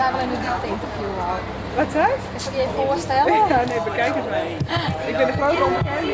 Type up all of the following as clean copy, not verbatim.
daar wel in de diepte interview al. Wat zei? Kun je je voorstellen? Ja, nee, bekijk het maar. Ik ben de grote onbekende.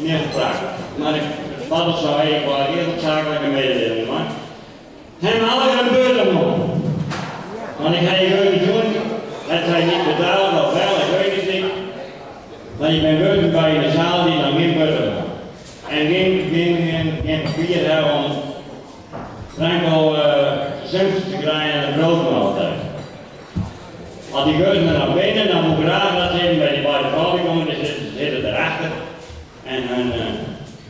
Net praat. Mar ik, wat ik sei, ik wou earst op saaklike mededeling dwaan. Hawwe allegear in buorteman. Want ik ha hjir niet doen, het zij niet betaald of wel, ik weet het niet. Maar ik ben wurden by yn de zaal dy't noch gjin buorteman en gjin papier hawwe om Franco consumptie te krijen en de broodmaaltijd. As dy geuzen der noch binne, dan woe ik graach dat se even by dy beide froulju komme, dy sitte derachter en hun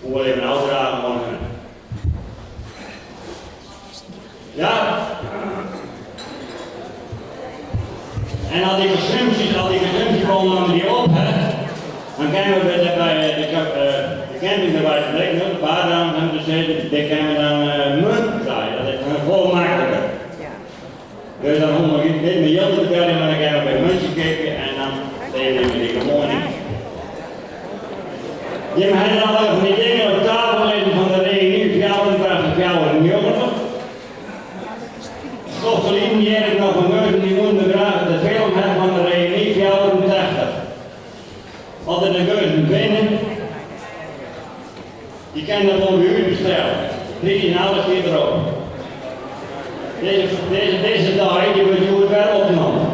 woe even ôfdrage oan hun. Ja. En as dy konsumpsjes, al dy konsumpsjebonnen dy op hè, dan kinne we by de, by de, de camping derby te blikken, de baardaam hebben te sizzen, dêr kinne we dan munten krije. Dat is dan folle makliker. Dus dan hoege we net mear jild te beteljen, mar dan kinne we by muntsje keapje en dan leverje we dy gewoan yn. Jimme hawwe al even fan dy dingen op tafel lizzen fan de reüny 84, 94. Skoftferlyn hearde ik noch fan minsken dy woenen graach de film hawwe fan de reüny 84. As der de geuzen binne, dy kinne dat wol by ús bestelle. Priis en alles stiet derop. Dizze dei dy wurdt hjoed wer opnommen.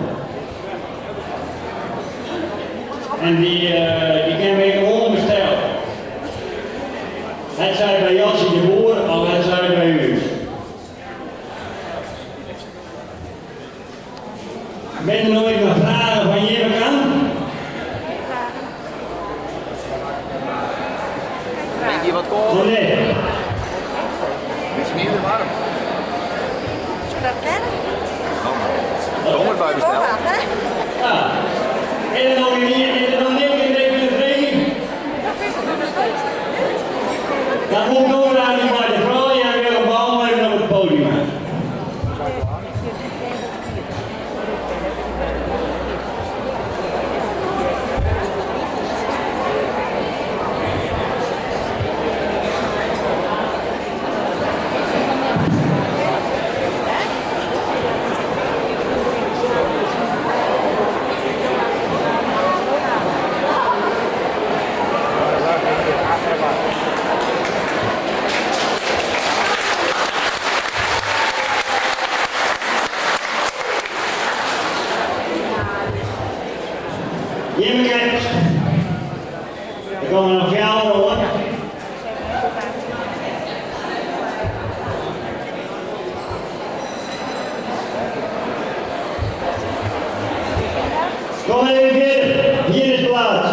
En dy kinne we ek gewoan bestelle. Hetsij by Jantsje de Boer of hetsij by ús. Binne der no ek noch fragen fan jimme kant? Bin hjir wat kâlder? Nee. Bytsje minder waarm. Soe dat kinne? Kom der by bestellen. Ja. Is der noch is der noch niks yn even te freegjen? Dan woe ik no graach dy beide froulju en Willem Bouma even op it podium hawwe. Jimme kent. Der komme noch fjouwer oan. Kom even fierder, hjir is plaats.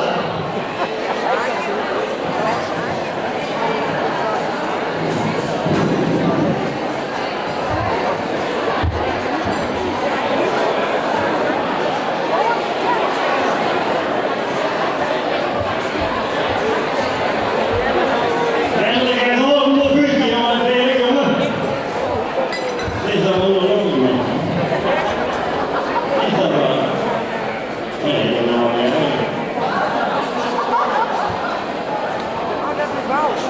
Weslik en noch in búsje, jonge, Freark, jonge. Is dat wol in man? Is dat wat? Nee, dat nou weer. Oh, dat is Wals.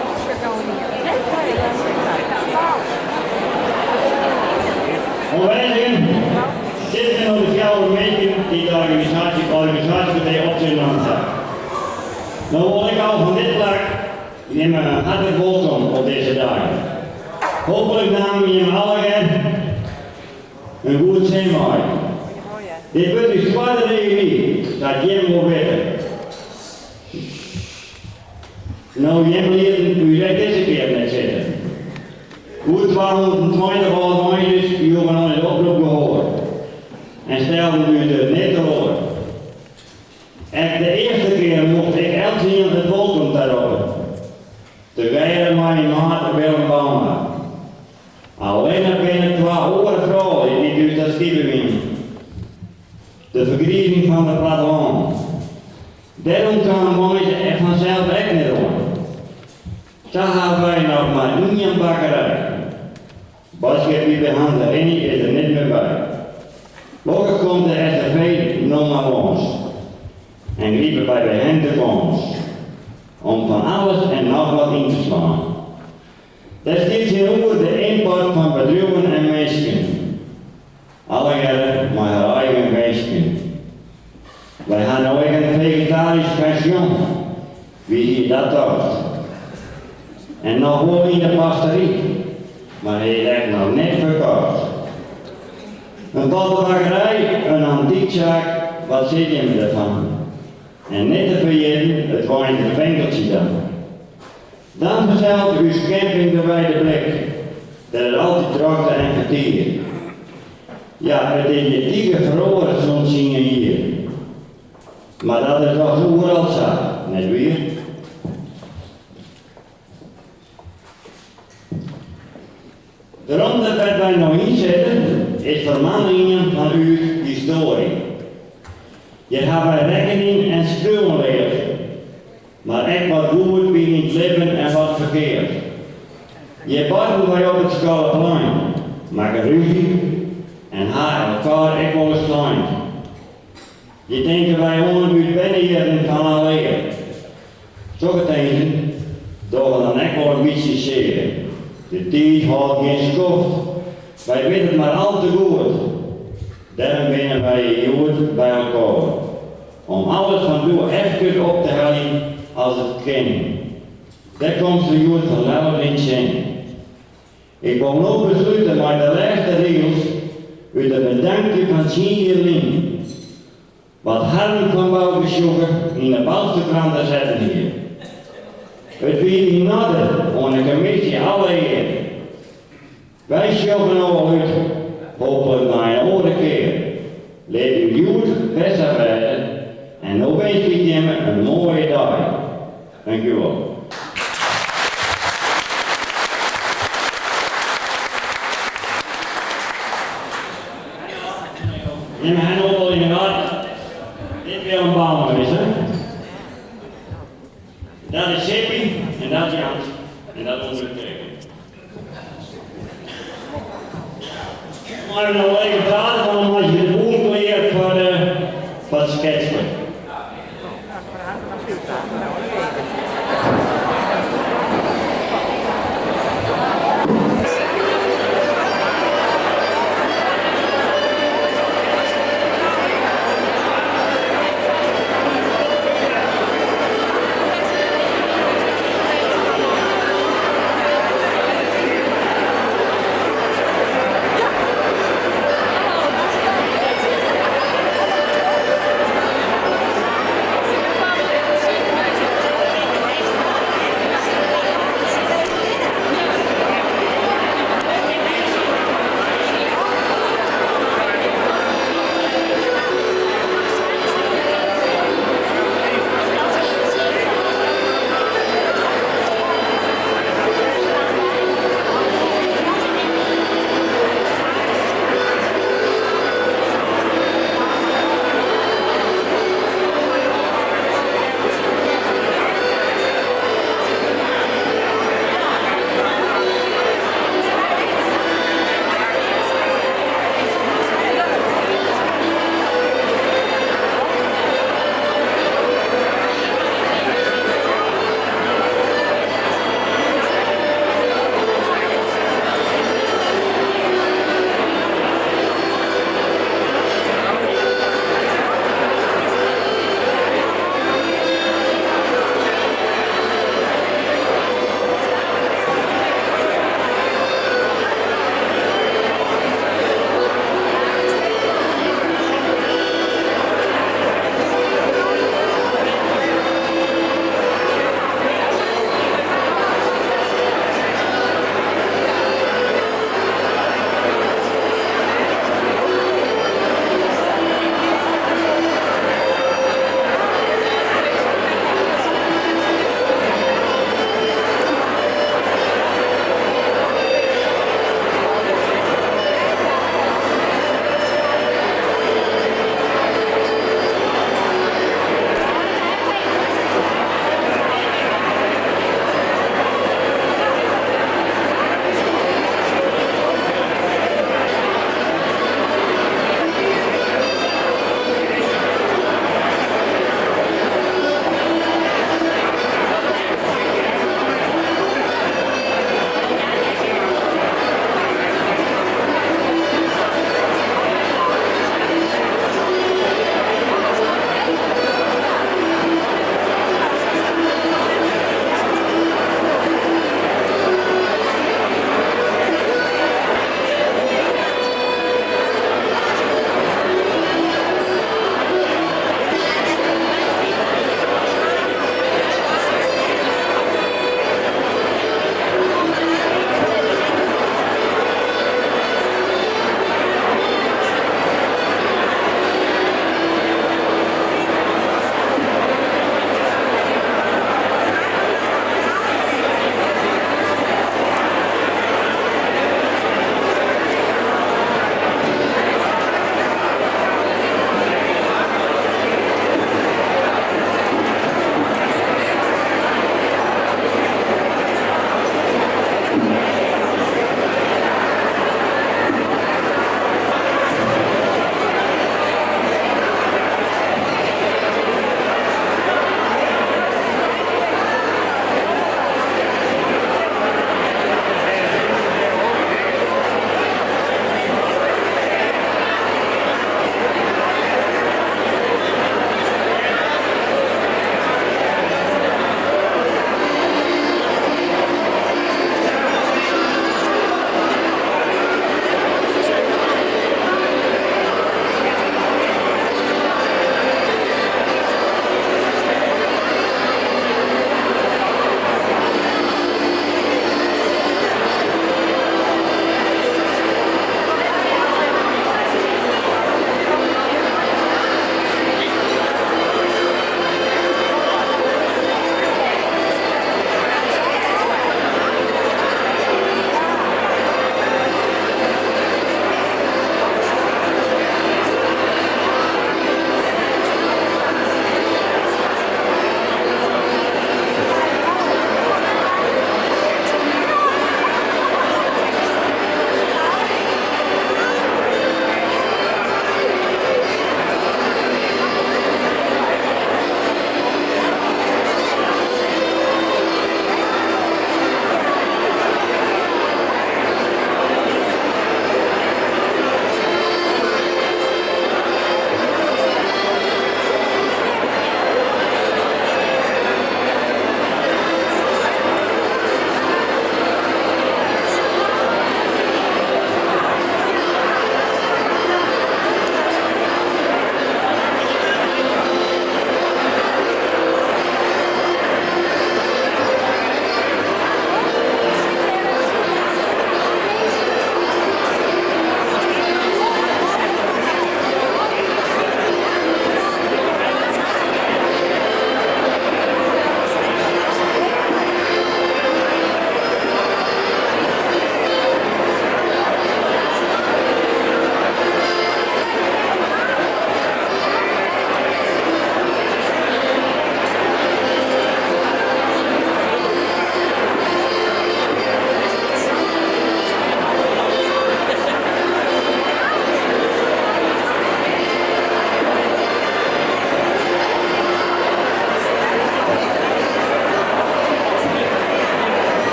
Wals. Oanwêzigen, dit binne de fjouwer minsken dy't de organisaasje organisasjekomitee op sin naam ha. No wol ik al fan dit plak jimme hartlik wolkom op dizze dei. Hooplik namen jimme allegear in goed sin mei. Dit wurdt ús twadde reüny, sa't jimme wol witte. No, jimme lieten ús ek dizze kear net sitte. Goed 220 âld-Mainzers joegen oan ús oprop gehoar en stelden ús der net teloar. Ek de earste kear mocht ik eltsenien it wolkom taroppe. Tegearre mei myn maat Willem Bouma. Allinnich binne twa oare froulju dy't ús ta stipe wienen. De fergrizing fan it plattelân. Dêrom kaam Mainz ek fansels ek net oan. Sa hawwe wy noch mar ien bakkerij. Boadskip by Han de Rinnie is der net mear by. Lokkich komt de SRV no mar lâns en gripe by by him de kâns om fan alles en noch wat yn te slaan. Dêr stiet tsjinoer de ymport fan bedriuwen en minsken. Allegearre mei har eigen winsken. Wy ha no ek in fegetarysk pensjon. Wie hie dat tocht? En noch wol yn de pastory, mar hy is ek noch net ferkocht. In pottebakkerij, in antyksaak, wat sizze jimme derfan? En net te ferjitten it Weinter winkeltsje dan. Dan fansels ús camping De Wijde Blik, dêr is altyd drokte en fertier. Ja, it is hjir tige feroare sûnt tsien jier. Mar dat is dochs oeral sa, net wier? De romte wêr't wy no yn sitte is foar mannenien fan ús histoarje. Hjir ha wy rekkenjen en skriuwen leard, mar ek wat goed wie yn it libben en wat ferkeard. Hjir barden wy op it skoalleplein, makken rúzje en ha elkoar ek wolris slein. Hjir tinke wy oan ús bernejierren fan alear. Sokke tinzen dogge dan ek wol in bytsje sear. De tiid hâldt gjin skoft, wy witte it mar al te goed. Dêrom binne wy hjir hjoed by elkoar. Om alles fan doe efkes op te heljen as it kin. Dêr komst du hjoed fan Ljouwert yn tsjin. Ik wol no beslute mei de lêste rigels út in bedankje fan tsien jier lyn. Wat Harm fan Bouke Sjoeke yn de Balsterkrante setten hie. It wie yn oarder, oan de kommisje alle ear. Wy sjogge no al út, hooplik nei in oare kear. Lit ús hjoed besser wêze en no winskje ik jimme in moaie dei. Dankjewol. Jimme ha no wol yn 'e gaten, dit Willem Bouma is, hè? Dat is Sippy en dat is Jans en dat ûnderteken. Meie we no wol even prate, want dan meitsje we de boel klear foar de foar it sketsen.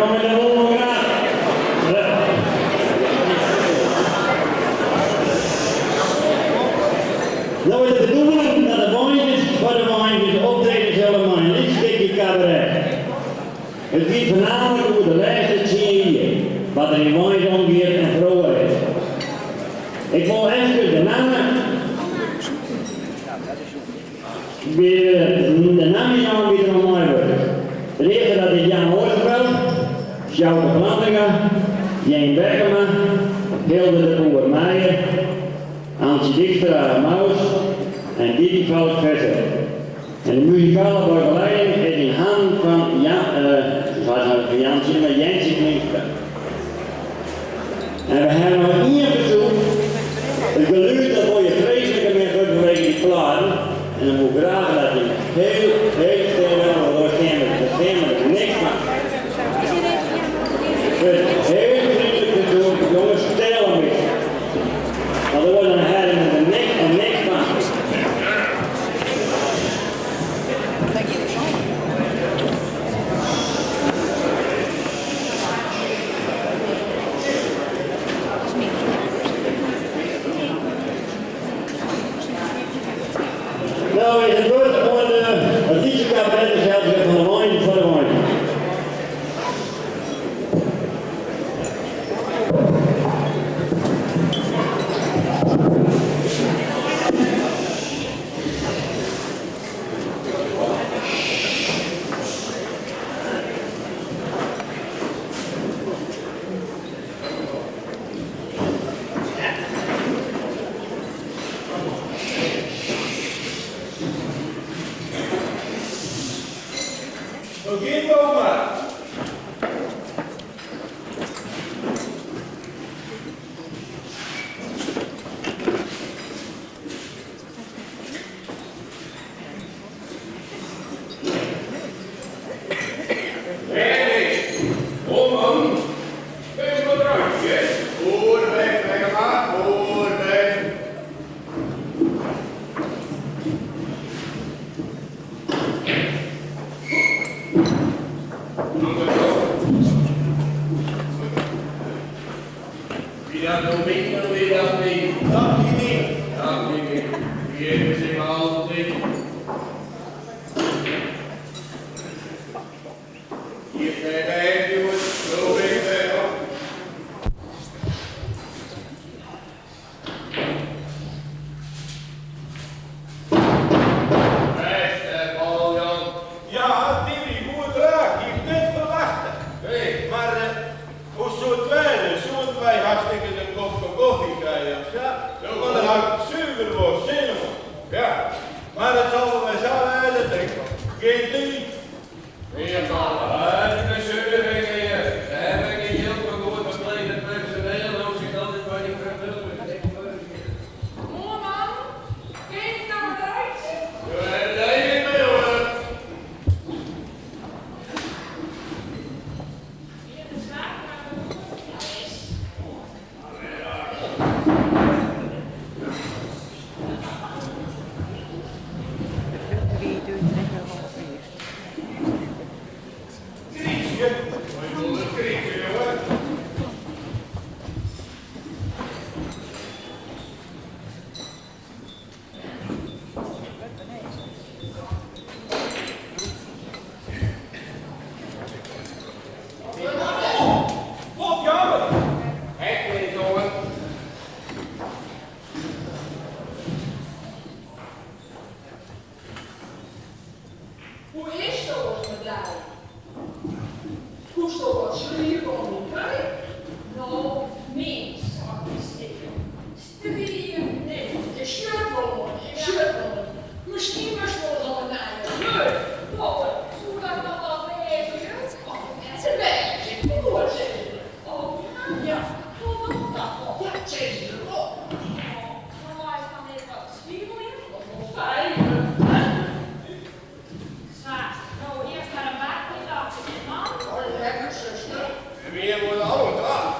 Kom in de wollen graag. Nou is het de bedoeling dat de wijntjes voor de wijntjes optreden zullen met een lyts stikje cabaret. Het gaat voornamelijk over de laatste 10 jaar, wat er in wijns omgeeft en verloren is. Ik wil even de namen de naam is al weer nog mooi wordt. De eerste dat is Jan Oosterveld, Sjouke Plantinga, Jane Berkema, Hilde de Boer Meijer, Antje Dijkstra Maus en Didi Valk Visser. En de muzikale begeleiding is in handen van Jan, uh, Jantje, maar Jensje Klinstra. En we hebben nog één verzoek. Het geluid dat word je vreselijk mee vanwege die platen. En dan moet ik graag dat je heel, heel stil bent, want daar staan we, daar staan we er niks van. Dus heel vriendelijk verzoek, jongens, stil een beetje. Want er wordt een herrie met een niks en niks van. Nou is het beurt om het liedje cabaret gezelschap van de wijn voor de wijn. Begin maar. Hey, kom man. Even wat drankje. Voorweg, lekker maar. Voorweg. Wie dat nou weet, wie dat niet. Dat niet. Dat niet. Wie heeft zich altijd. Hier krijg je jongens. Zo weet je. Recht, hè, Paul-Jan. Ja, Didi, goed raak. Je kunt verwachten. Hey. Maar hoe zou het werden? Zouden wij hartstikke een kopje koffie krijgen of zo? Want dan had ik zuiver voor zin in. Ja, maar dat zal wel maar zo werden, denk ik. Geen ding. Weer al. Ah, de zeuring hier. Ze hebben geen geld voor goed bekleed personeel. Nou zit altijd bij die vrijwilligers. Mooi man, kun je het nou maar uit? Ja, nee, nee, hoor. Wie doet het helemaal eerst? Grietje. Ik wil een grietje, jongen. Wat jammer. Echt weer, jongen. Hoe is dat met jou? Hoe is dat wat sliepen om die kei? Nou, mens, Strieën, nee, je shirt wel, je shirt wel. Misschien was het wel een eigen leuk. Poppen, hoe dat dan wel even? Oh, het is een beetje voor Oh, ja, ja. Hoe nog dat? Ja, zeg ze erop. Oh, nou, hij dan even wat zwiebelen. Of fijn. Zwaar. Nou, eerst maar een bakje, man. Oh, lekker, zuster. En weer worden alle klaar.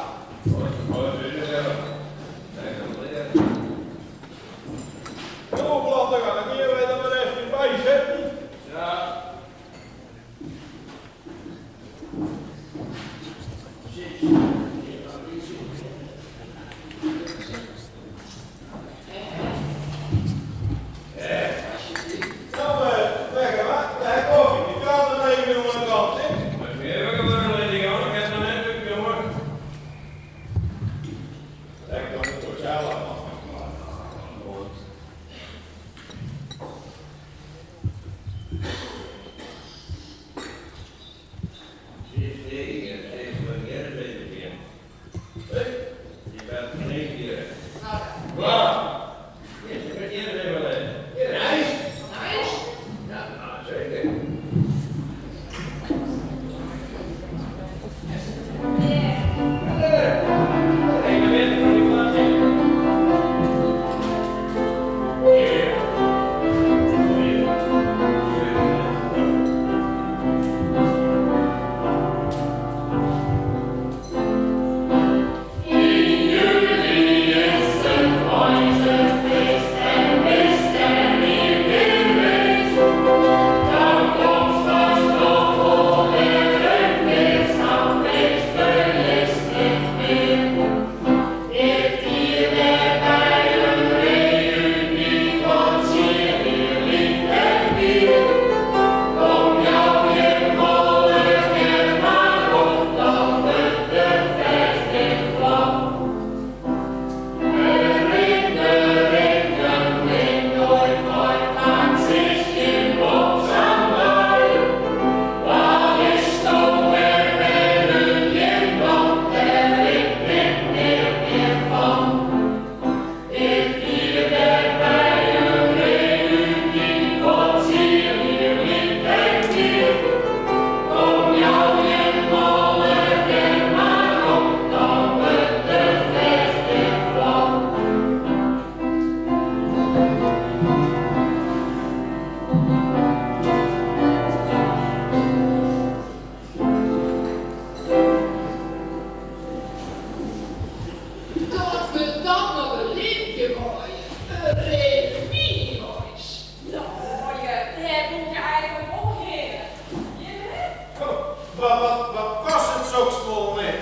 Wat, wat, wat kostet soks wol net?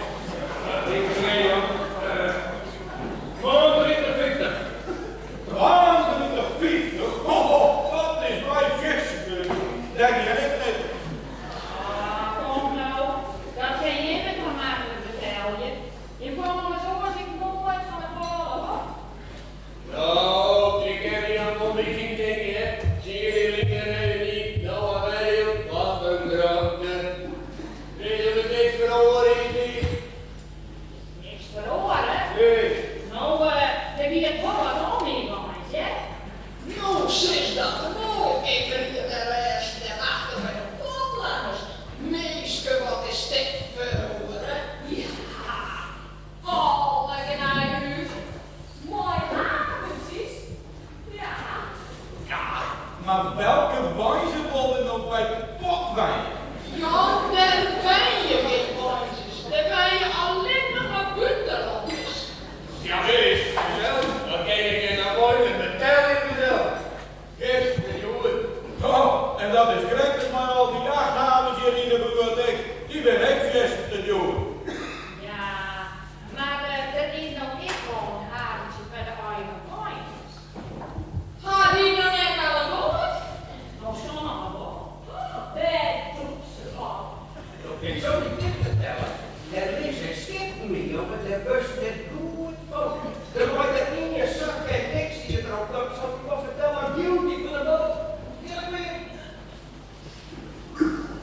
Ik nee, jong. 32,50. 32,50? Oh, dat is mij vreselijk. Denk je ik net. Ah, kom nou. Dat kan je met maar makkelijk betalen. Je komt maar zo als ik mooi van de bal, hoor. Nou, ik heb hier een commissie tegen, hè. Zie je die linker en niet? Nou, wat wij joh. Wat een drankje. Is er niks verloren, is niet? Niks verloren. Nee. Nou, er wie het wel wat om in hè? Nou, sis dat nou. Ik ried de rest en achter bij de pot langs. Meeske, wat is dit verloren? Ja, oh, lekker naar huis. Mooi haventjes. Ja. Ja, maar welke wijze wilde nog bij potwijn? Ja, daar ben je geen wijzes. Daar ben je alleen nog maar buitenlanders. Ja, is gezellig. Dan kijk ik in een mooi met meteen mezelf. Gisteren, jongen. Oh, en dat is correct, maar al die jachthavens hier in de buurt, ik, die ben ik vast te doen. Ja, maar dat is nou ik gewoon een haventje bij de eigen wijzes. Had hij nou net al een woord? Nou, zo nog wel. Daar doet ze van. Ik zal je dit vertellen. Er is een schip mee op het er bus net goed van. Er wordt er niet een zak en niks die erop. Dat zal ik wel vertellen. Beauty van de boot. Heerlijk weer. Thank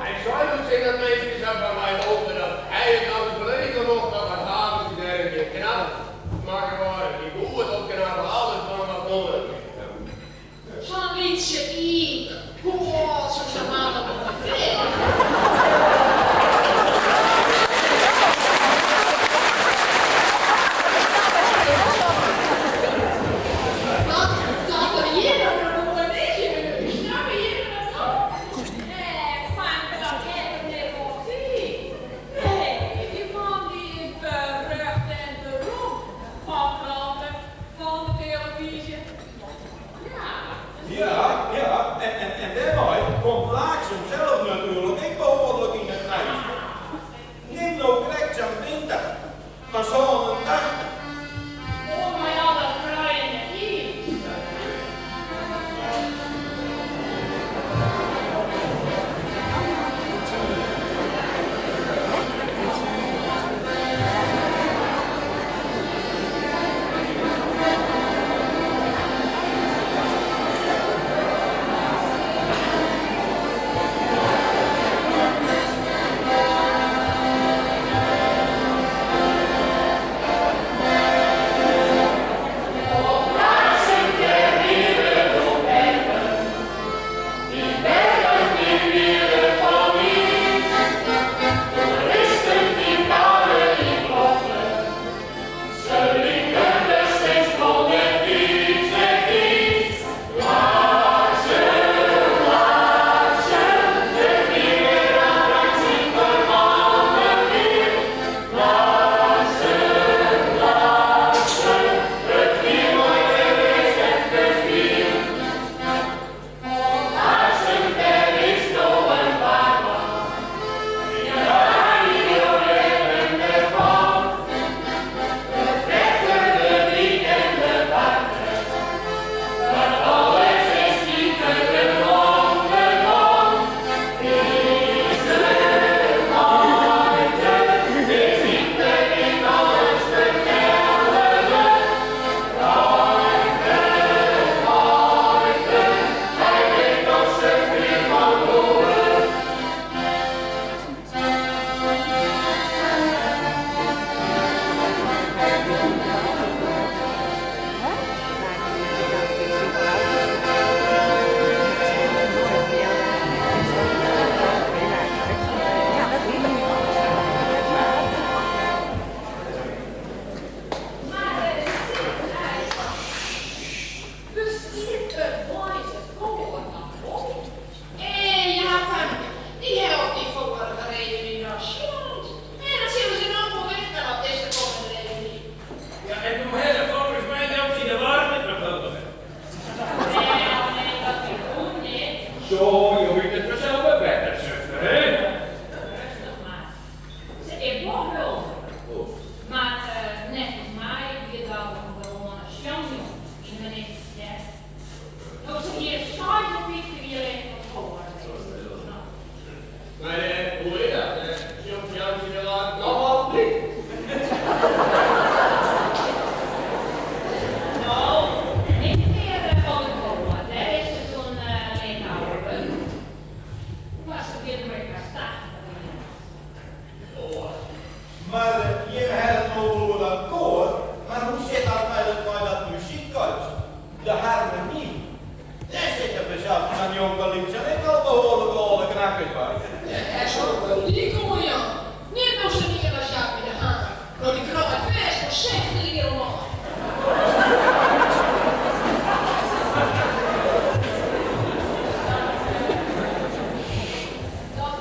Hy sei doe tsjin dat minske sa fan wy hopen dat hy it nochris beleve mocht, dat wat hawwe se dêr in kear knap makke wurde, dy goed opknappe, alles fan wat nedich is. Sa'n lytse iik, hoe âld soe sa'n man dan wol net wêze? Dat dat der hjir no noch noait is yn 'e hûs, snappe jimme dat no? Nee, fanke, dat hat er net op tiid. Nee, dy man dy is berucht en beroemd. Fan kranten, fan de televyzje. Ja. Ja, ja, en dêrmei komt Laaksum sels natuerlik ek behoarlik yn it nijs. Nim no krekt sa'n winter fan 87. Oh, mei al dat kruiende iis. Mar bestiet it boazekoar noch wol? Eh, ja, fanke, dy helpt dy foarige reüny noch sjoend. En dat sille se no wol witte op dizze kommende reüny. Ja, en doe ha se folgens my Jeltsje de Waard ek noch huldige. Wel, nee, dat wie toen net. Zo, jo witte it fansels wol better, suster, hè? Rêstich mar. Se is wol huldige. Mar neffens my wie dat in gewoane sjongjong yn de Menistetsjerke. No, se hie 56 jier lyn fan skoalle west. No. Mar hoe is dat? Sjongt Jeltsje de Waard noch altyd? No, net mear op it koar. Dêr is se toen lyn âlder wurden. Mar se wie doe ek hast 80 jier. Mar jimme hawwe it no wol oer dat koar, mar hoe sit dat mei dat muzykkorps, de Harmonie? Dêr sitte fansels dan jongelyks ek al behoarlik âlde knakkers by. Dêr soe ik wol lyk oan jaan. Nim no sa'n ien as Jappie de Haan. No dy kraait fêst wol 60 jier omheech. Dat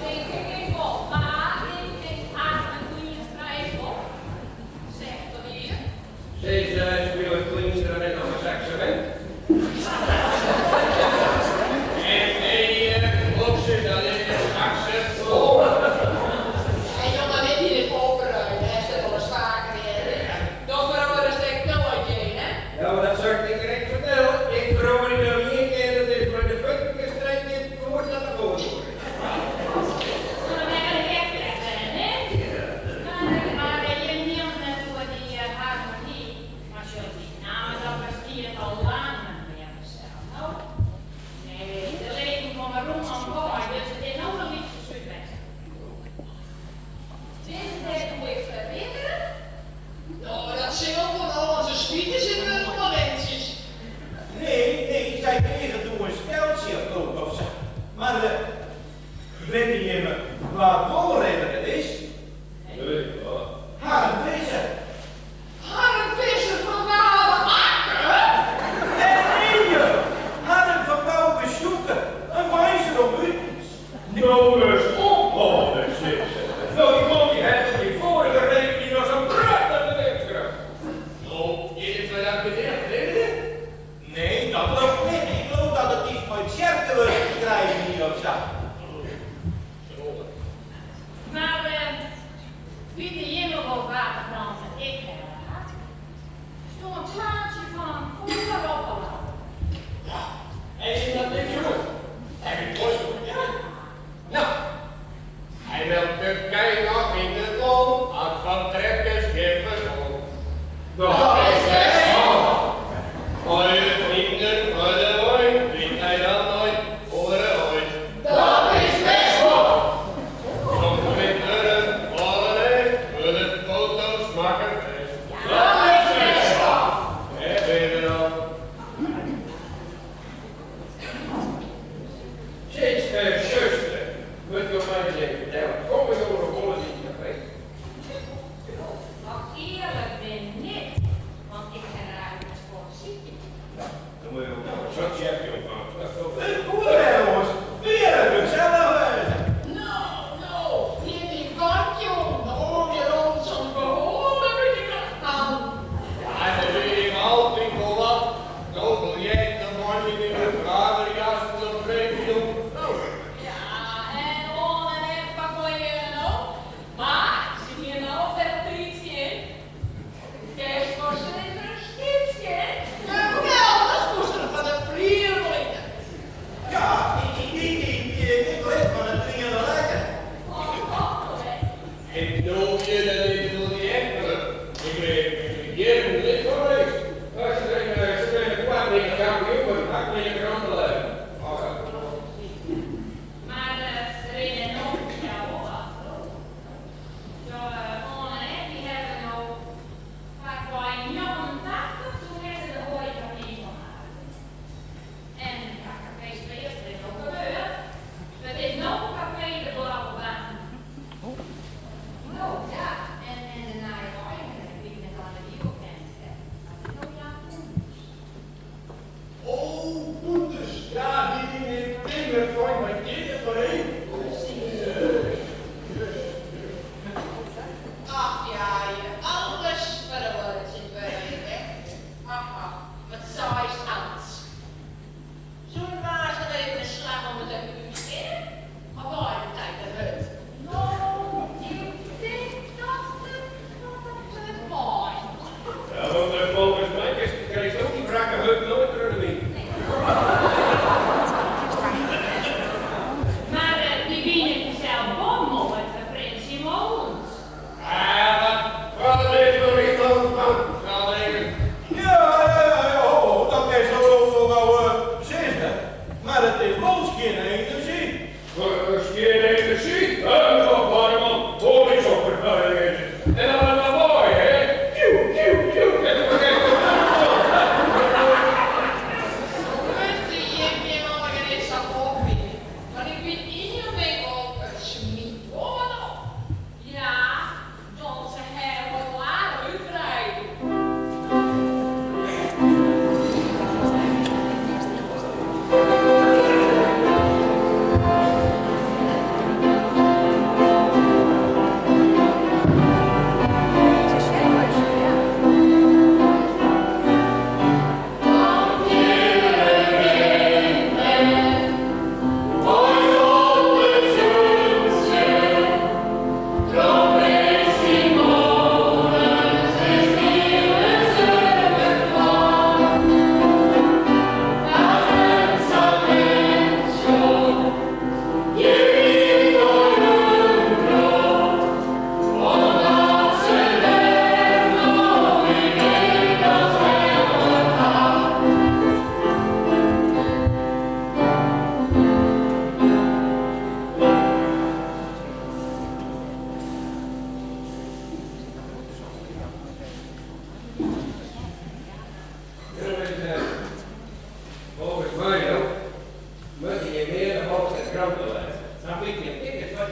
Witte jimme wa't wol ridder is? Nee, wat? Harm Visser. Harm Visser fan Gale Akker? Nee, nee, Harm fan Bouke Sjoeke, in wijzer om utens. No ris ophâlde, sizze. No, dy man dy hat op dy foarige reüny noch sa'n prachtige tekst skreaun. No, is it foar dat gedicht ridder? Nee, dat leau ik net. Ik leau dat it iets mei tsjerkewurk te krijen hie of sa.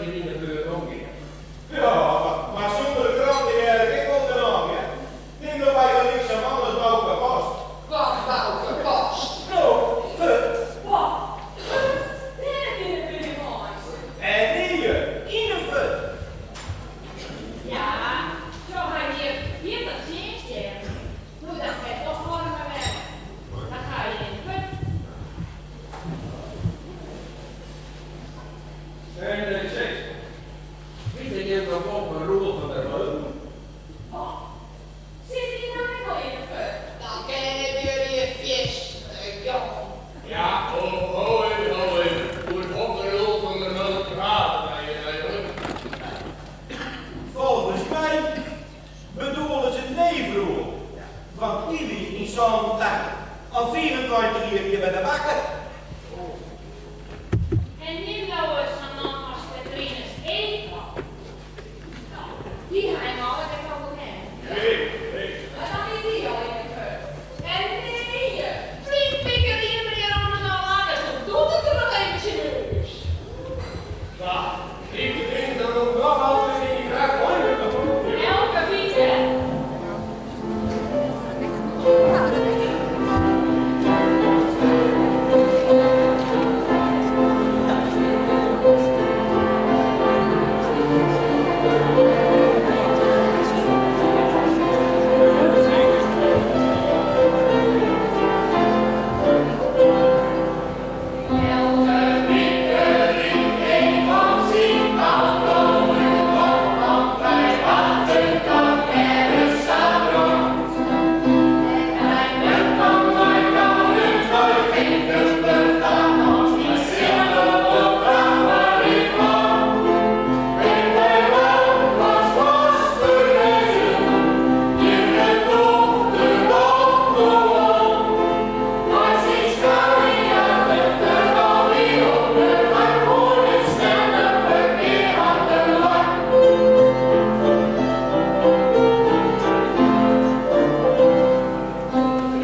der yn 'e buert omgiet. Ja, mar sûnder de krante hear ik ek wol genôch, hear. Nim no bygelyks sa'n man as Bauke Post. Wat Bauke Post? No, fuort. Wat? Fuort? Dêr binne buormeis. En nee, yn 'e fut. Ja, sjoch hy hie 40 tsjinstjierren. No dan kinst ophâlde mei werk. Dan ga je yn de put. En sis, witte jim noch wol fan Roel van der Meulen? Wat? Sit dy no ek al yn de fut? Dan ken ik jullie fierste jong. Ja, ho, ho even, ho even. Oer hokker Roel van der Meulen prate wy hjir eigentlik? Folgens my bedoele se neef Roel. Want dy wie yn 87 al 25 jier hjir by de bakker. En nim no ris sa'n man as Catrinus Eekhoff. No, dy ha jim allegear toch wol kend. Nee, nee. Mar dan wie dy al yn 'e fut. En nee, flink pikker hie menear ommers al langer, doe docht it der noch even tsjin ús. Wa, ik tink dat ik noch altyd yn dy frachtwein. Elke wike. Elke wike rydt Eekhoff syn auto út it hok, want by wachten dan ergens sa drok. En hy moat dan nei Koudum, nei Finkenburg ta, want hy sil der wol frachtwein op. En by Langhorst Koster wêze, hjir dochter loopt no om. Mei syn Scania lucht er alweer ûnder, mar oan it snelle ferkear hat er lak.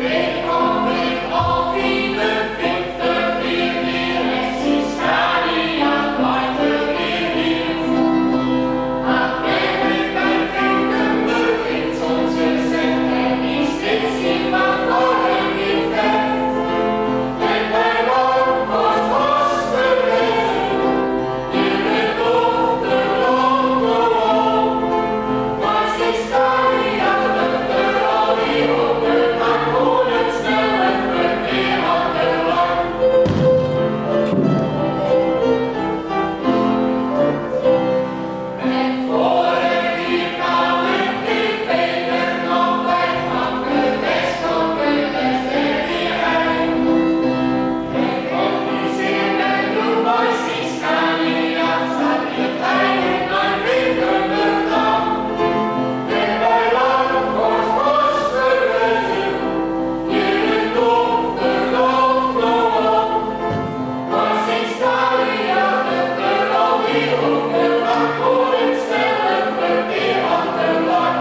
Eekhoff rydt al 55 jier mear en syn Scania draait er weer weer. Hat mem by Finkenburg yn 't sontsje set en yn Snits syn mar foar him yn fet. En by Langhorst Koster wêze, hjir dochter loopt no om. Mei syn Scania lucht er alweer ûnder, mar oan it snelle ferkear hat er lak. En foarich jier kaam de tv der noch by, fan gewest tot gewest, dêr wie hy. En op dy simmer doe mei syn Scania, sa ried hy ek nei Finkenburg ta. En by Langhorst Koster wêze, hjir dochter loopt no om. Mei syn Scania lucht er alweer ûnder, mar oan it snelle ferkear hat er lak.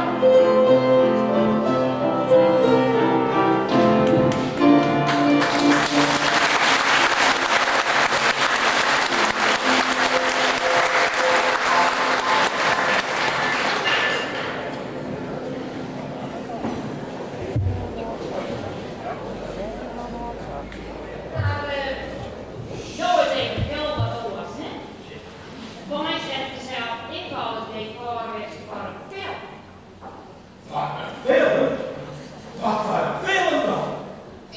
Mar no is even hiel wat oars, hè? Wijns hat fansels ek alris dekôr west foar in film. Wat in film? Wat foar in film dan?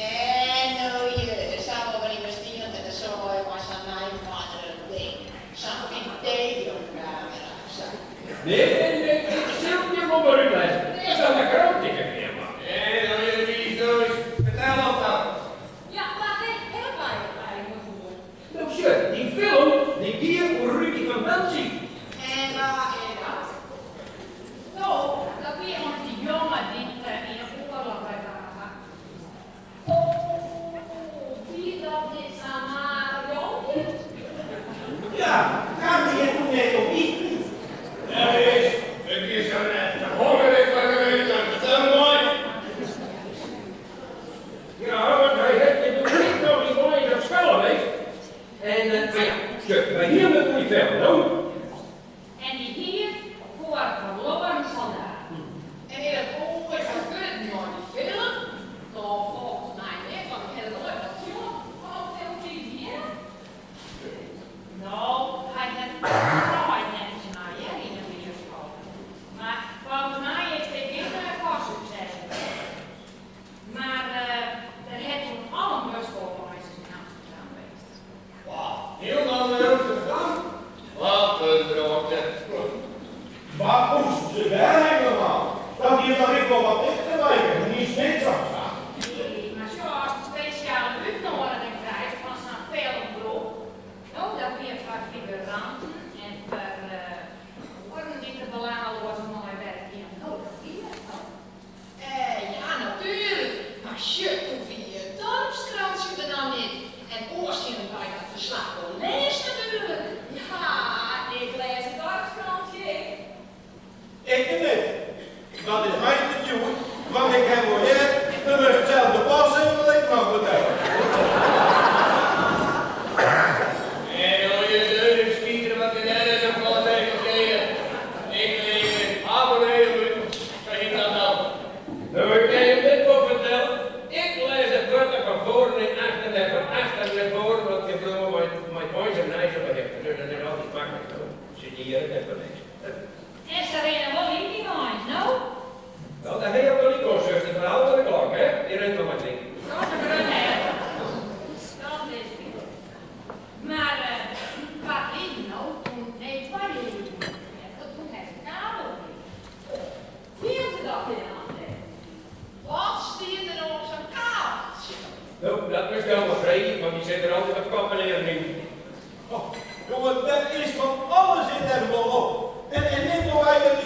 En no je, sa wol wer yn stien en zo mei sa'n nij modern ding. Sa'n videokamera. Sa. Nee, nee, nee, ik sil it jim wol mar útlizze. Earst dan de krante kear mar. En dan is het wie dus. Fertel op dan. Ja, mar dêr hawwe wy it eigentlik oer. No sjoch, dy film dy gie oer Rudy van Dantzig. En wa is dat? No, dat wie ommers dy jonge dy't yn 'e oarloch by waard. Oh, wie dat net sa'n mager jonkje? Ja, kaam dy hjir toen net om iten? Ja, is, it is sa net. Honger. Waar moesten ze daar helemaal? Dat hier dan ik wel wat dichterbij, niet steeds zo. Nee, maar zoals de speciale uitnodiging krijgt van zo'n filmgroep, nou, dat weer voor figuranten en voor oren die te belangeloos mooi werken. Nou, dat wie het nou. Ja, natuurlijk. Maar shit, hoe wie het dorpskrantje er nou niet? En oorzin bij dat verslag wel leest natuurlijk. Ja, ik lees het dorpskrantje. Ik niet. Dat is mijn interview, want ik heb wel hier, dan moet zelf de pas in de ik mag betalen. En al je deuren spieren wat in is op alle tegen. Ik lees een abonnee op u, zeg ik dat dan. Nou, ik kan je dit wel vertellen. Ik lees het woord van voren en achter en van achter naar voren, want je vroeger met mijn en nijs op heeft. Dus dat is altijd makkelijk. hoor. Zit je hier even niks. En ze rennen wel in die wagens, nou? Wel, daar heb je ook wel niet kost, zuster. Verhaal van de klok, hè? Die rent nog maar ding. Dat is een hè? Dat is het. Maar wat is nou toen, nee, twee jaar toen, toen heeft de kabel. Wie ze dat in handen? Wat stiert er nou op zo'n kabeltje? Nou, dat moest wel maar vrede, want die zit er altijd op kop en neer nu. Oh, jongen, dat is van alles in dat wel op. En niet nog eigenlijk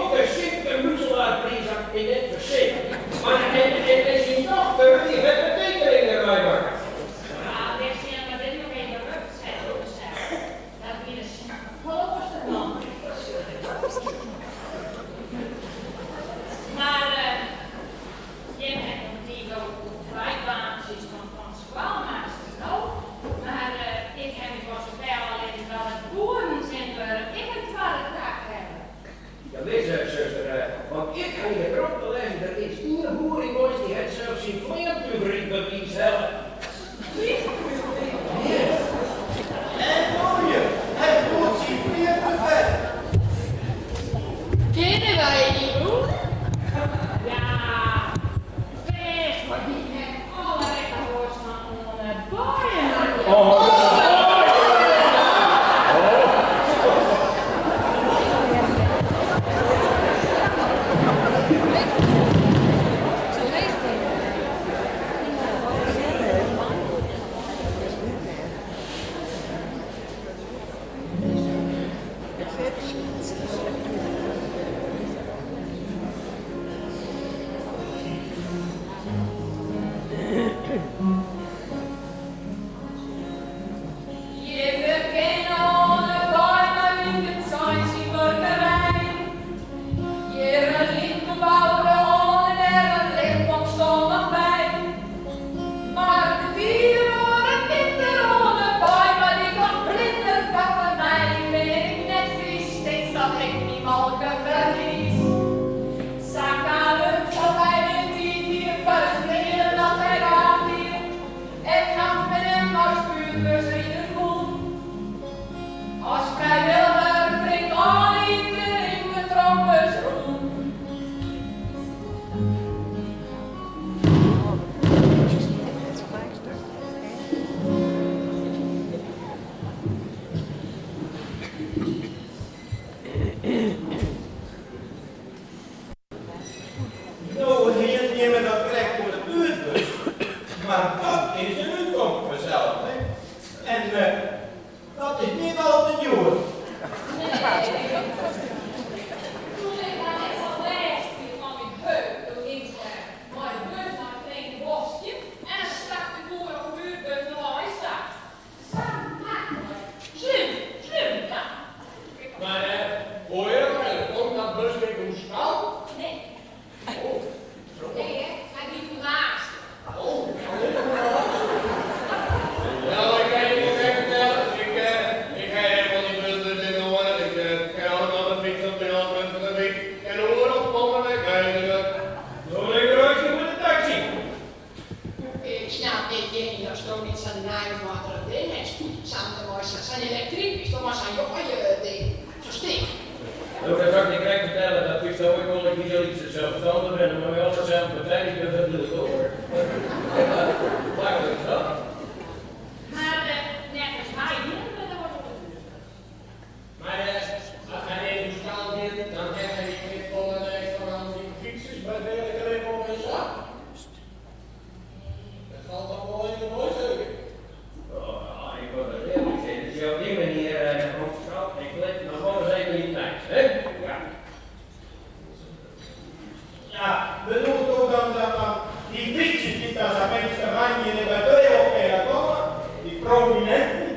wol de Sipke Muizelaarpriis as ik my net fersin. Mar en en syn dochter dy hat de tekening derby makke. Ah, dêr stean we dit noch even rjocht sette. Dat wie de folle man. Mar jim ha noch tiid oer frijbaantsjes fan skoalmaster, no? Mar ik ha my wol fertelle litten dat de boeren tsjintwurdich ek in twadde tak hawwe. Ja wis, suster, want ik ha yn de krante lêzen, der is ien boer yn Ois dy hat sels syn fleantúchrydbewiis helle. En mooie, hy voelt syn fleanbevet. Kinne wy dy rûn? Ja, bêst, want dy hat alle rekôrs fan oan it baaien. Jimme kenne oan 'e wei nei út it sein syn buorkerij. Jierren lyn boude oan en der in lichtboomstân noch by. Mar de tiden wurde minder oan 'e wei, mar dy noch blinder foar my. Bin ik net fys, steeds dat ik myn molke ferlies. Sa kaam it dat hy gjin tiid hie foar it fleanen dat hy graach die. Ek hat men him as buertbusrider fûn. As frijwilliger bringt Annie de ringe trompes rûn. No hienen jimme dat krekt oer de buertbus, mar dat is in útkomst fansels, hè? En dat is net al te djoer. Nee. Toen ik mar net sa lêst hie fan myn heup, doe gyng se mei de bus nei it Veenboskje en dan stak de boer op de buertbus noch nei sa. Sa maklik. Slim, slim, ja. Mar hoor je nog even, komt dat busje oer stal? Nee. Nee, hè? Hy giet oer Laaksum. Oh, nou, ik kan je nog even vertellen. Ik ha helemaal die buslus net nedich. Ik kin altyd de fyts op de punt fan de wyk. En oeral komme ik eigenlijk. No, ik reis mei de taksy. Ik snap net, Jenny, asto net sa'n nijmoadrich ding hast. Sa'n elektryk is toch mar sa'n joaie ding. Sa'n stik. No, dat sil ik dy krekt fertelle, dat witsto ek wol, ik wie al iets selsstannich en dan moat je alles sels betelje, dus dat bliuwt oer. Maklik is dat. Mar neffens my hiene we der wat oan te doen. Mar as hy net oer stal giet, dan hat hy ek wol in lêst fan al dy fytsers by Veilige op en sa. Dat falt dan wol even moai zeker. Oh, ja, ik wol dat eerlijk zeggen. Dus op die manier, schat, ik let nog wel eens even in het niks, hè? Ja. Ja, bedoelt ook dan dat dan die fietsers die daar zo'n mensen randje en bij twee op kunnen komen, die prominenten.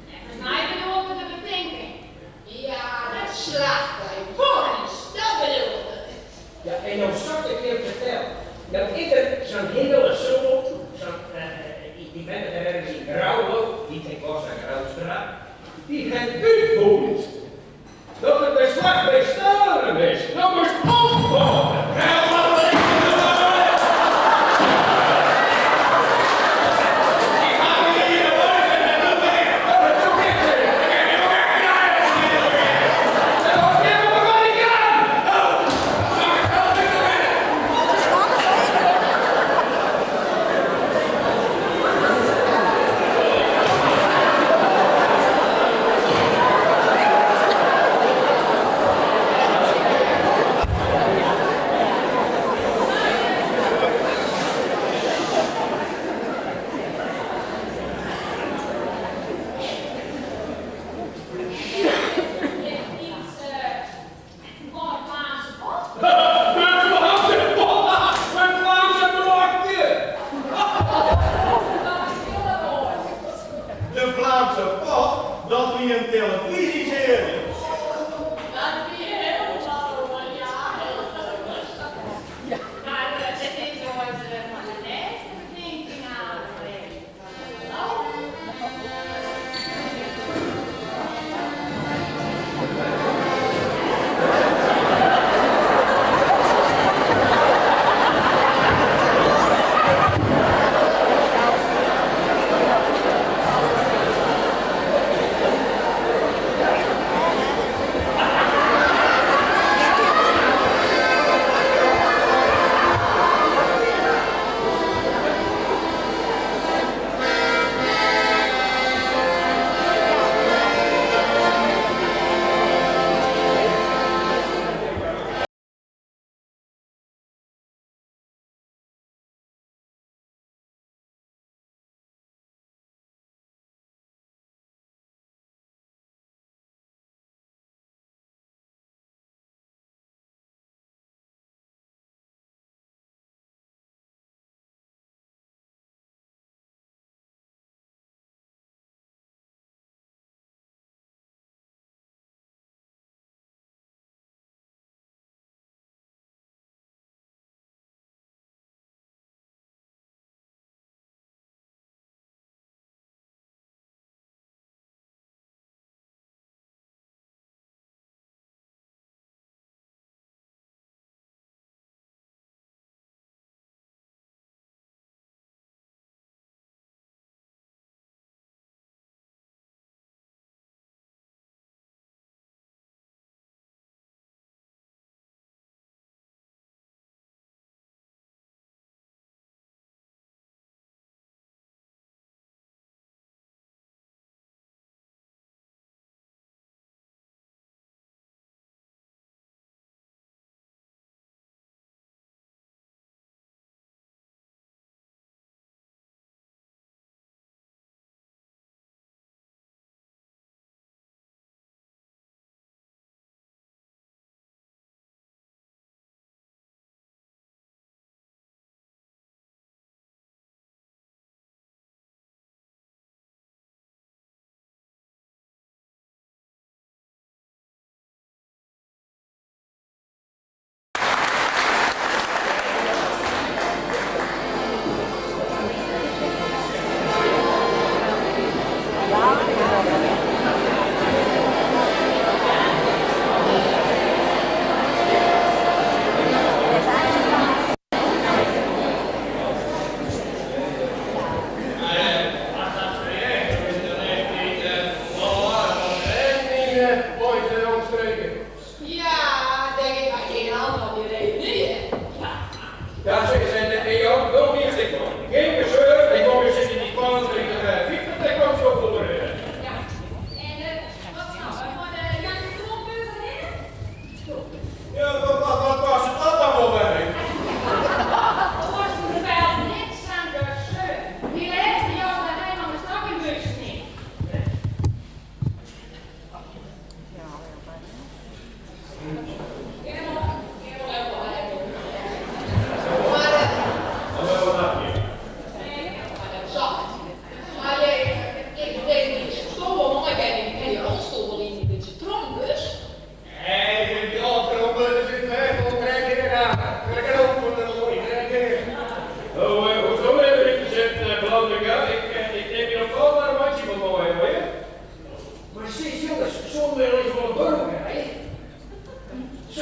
Neffens my bedoelt er de betinking. Ja, dat slacht bij Boris, dat bedoelt het. Ja, en dan zal ik je vertellen. Dan is er zo'n hele soort, zo'n, die ben er ergens in Grauwe, die ik was een Grauwstraat, die het uitvoert dat het beslag bij Starum is. Nou moest ophouden.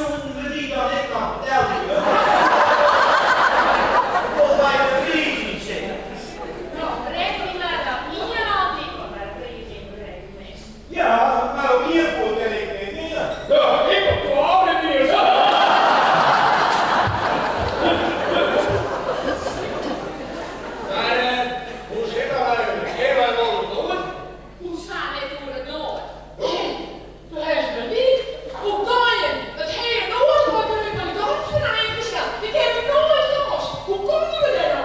Soenen we dy dan ek noch betelje? Wol by de priis yn sitte. No, rekkenje mar dat ien altyd wol by de priis ynberekkene is. Ja, mar op ien foet kin ik net rinne. Ja, ik op twa net iens. Mar hoe sit dat eigentlik? Kinne wy wol oer Noard? Hoe sa net oer it Noard? Do hast my niet. Hoe kan je it hiele Noard mei de revalidatieferiening ferslaan? Dy kinne we noait los. Hoe komme we dêr no?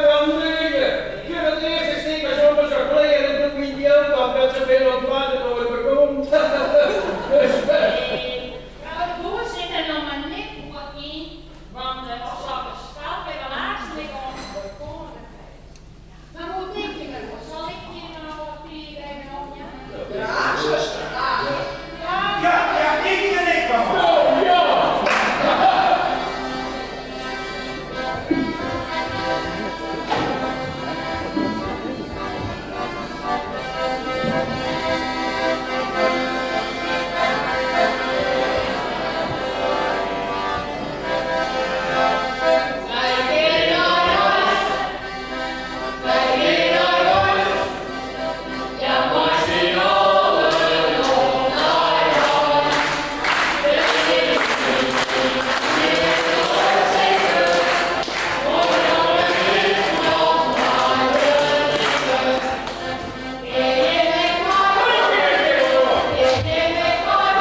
Ja, nee. Ik het earste stik is ommers zo klear en doe myn jild op dat se binne op twadde noait bekomt. Nee, frou de Boer sit der noch mar net goed yn, want sokke stap en relaasje oan de feest. Maar hoe denk je eroer? Zal ik je nou tiid even opjaan? Graach, suster, graach. Ja. Ja, ja, ik kin ek wat. Oh ja! Wij gean nei huis. Wy gean nei huis. Ja, mei syn allen op nei huis. De zeker. Mooi is nog maar Ik neem ik maar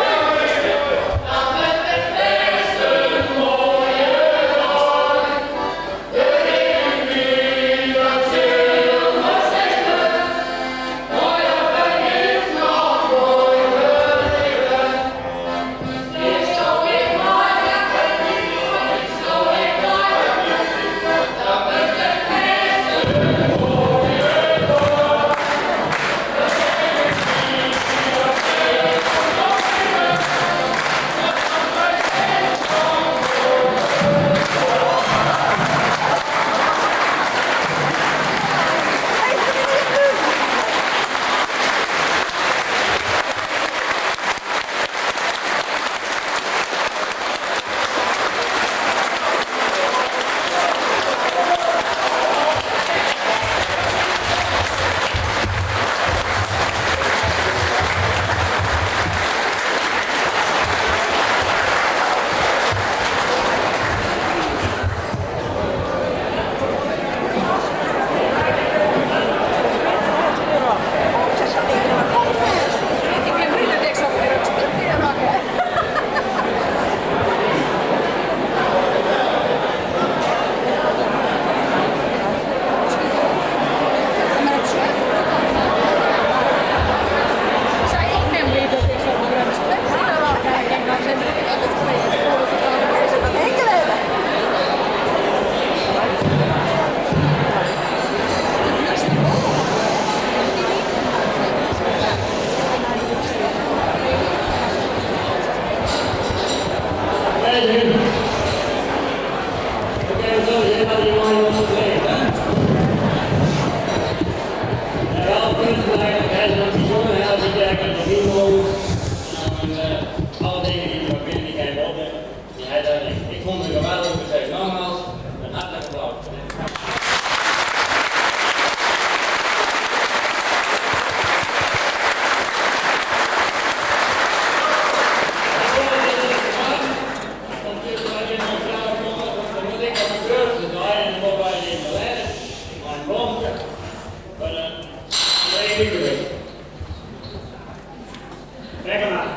Dat het het feest een mooie dag. De reunie, dat zullen we zeker. Mooi dat het is nog mooi leven. Is zo ik maar, is zo ik maar. Dat het het feest een mooie dag. Ik ben blij dat ik zo weer een stuk in rakken. Maar het zegt. Zei ik ben blij dat ik zo weer een stuk in rakken. Ik denk, nou, ze hebben het echt gelezen. Ze wat hekel hebben. Hey, Oké, zo zit dat die man op de hè? En wel kunstenaar, hij is nog bijzonder, hij is werken de Rimo. En alle dingen die er binnen die kan je op, die hij daar Ik vond het geweldig, ik zeg nogmaals, een hartelijk applaus. Kijk maar.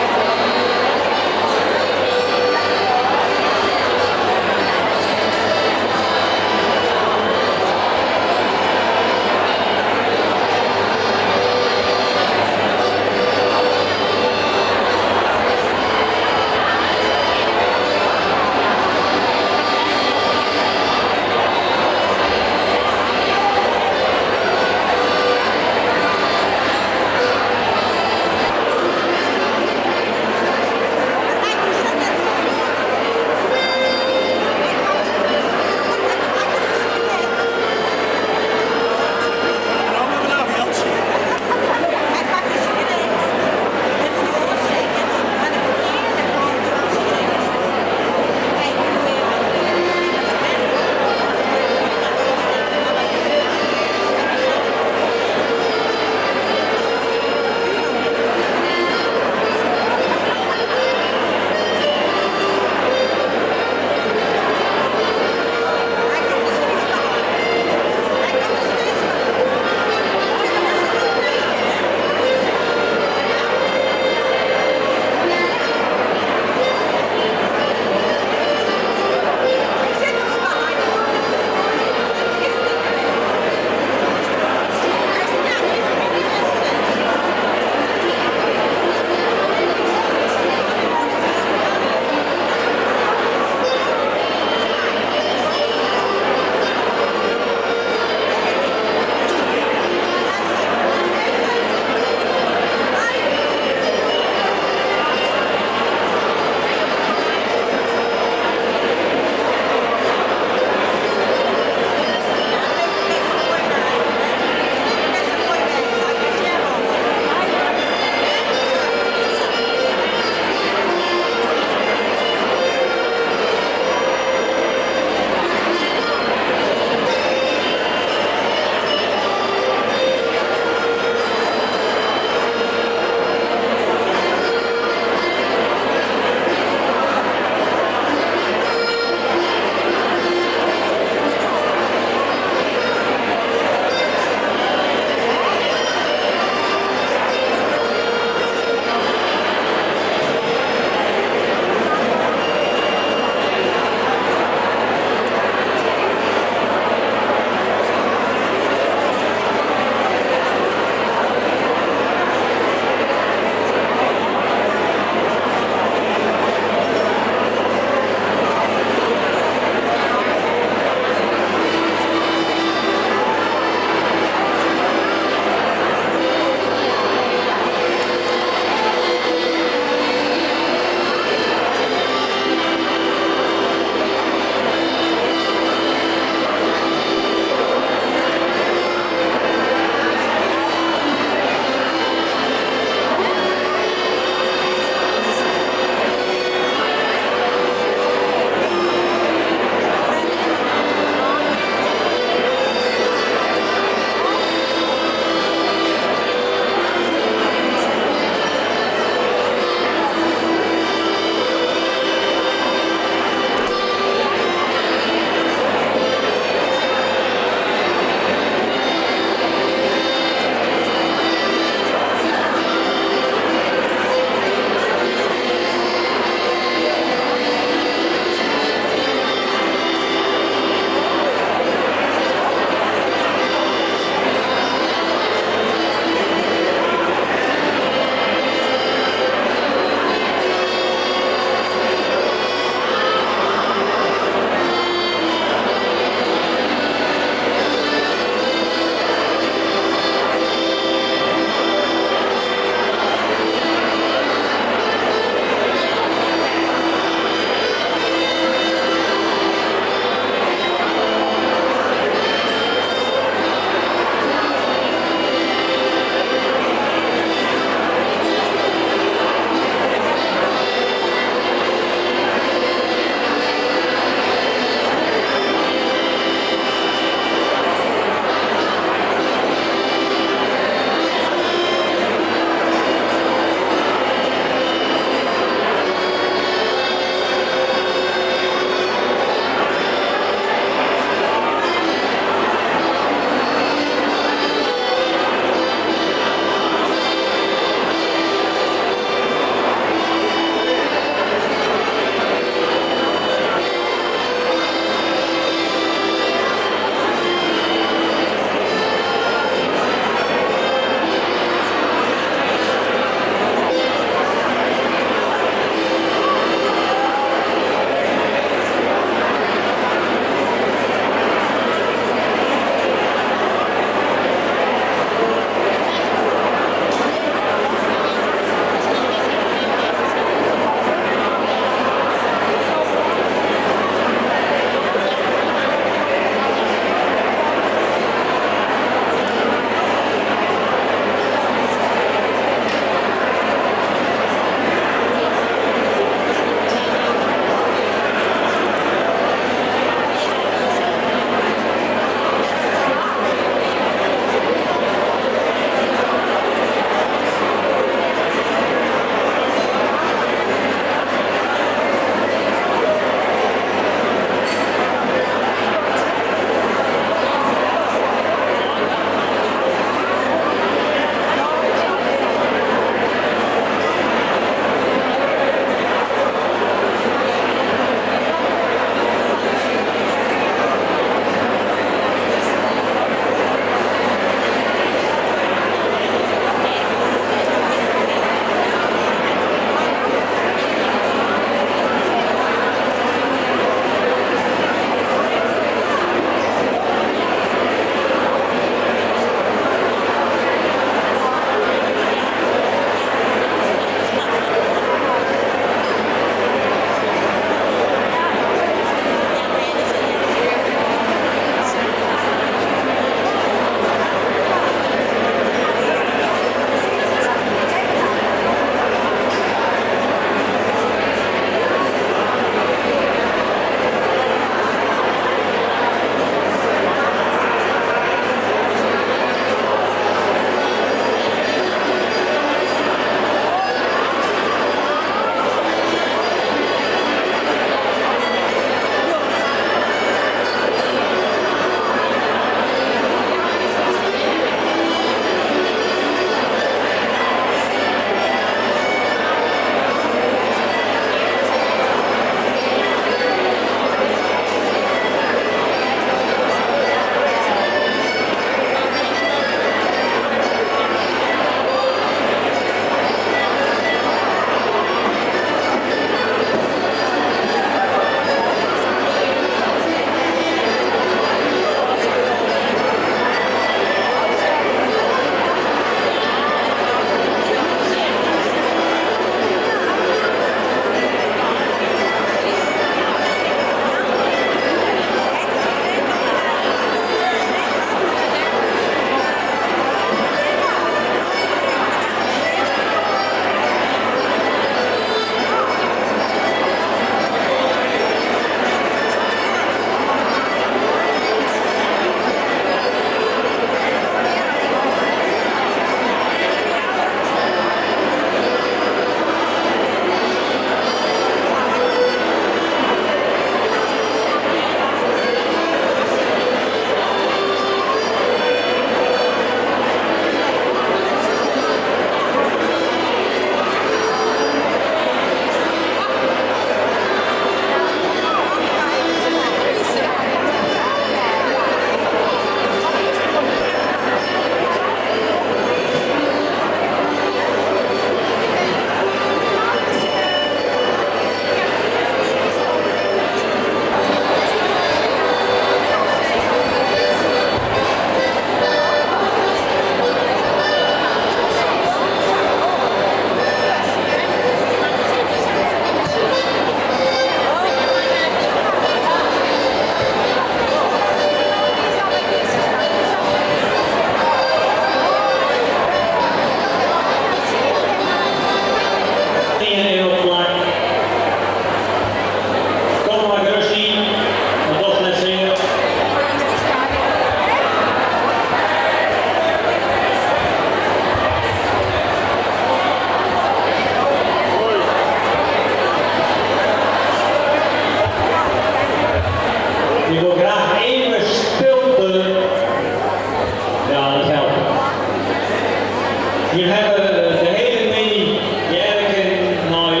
We hawwe de hiele middei hearre kinnen nei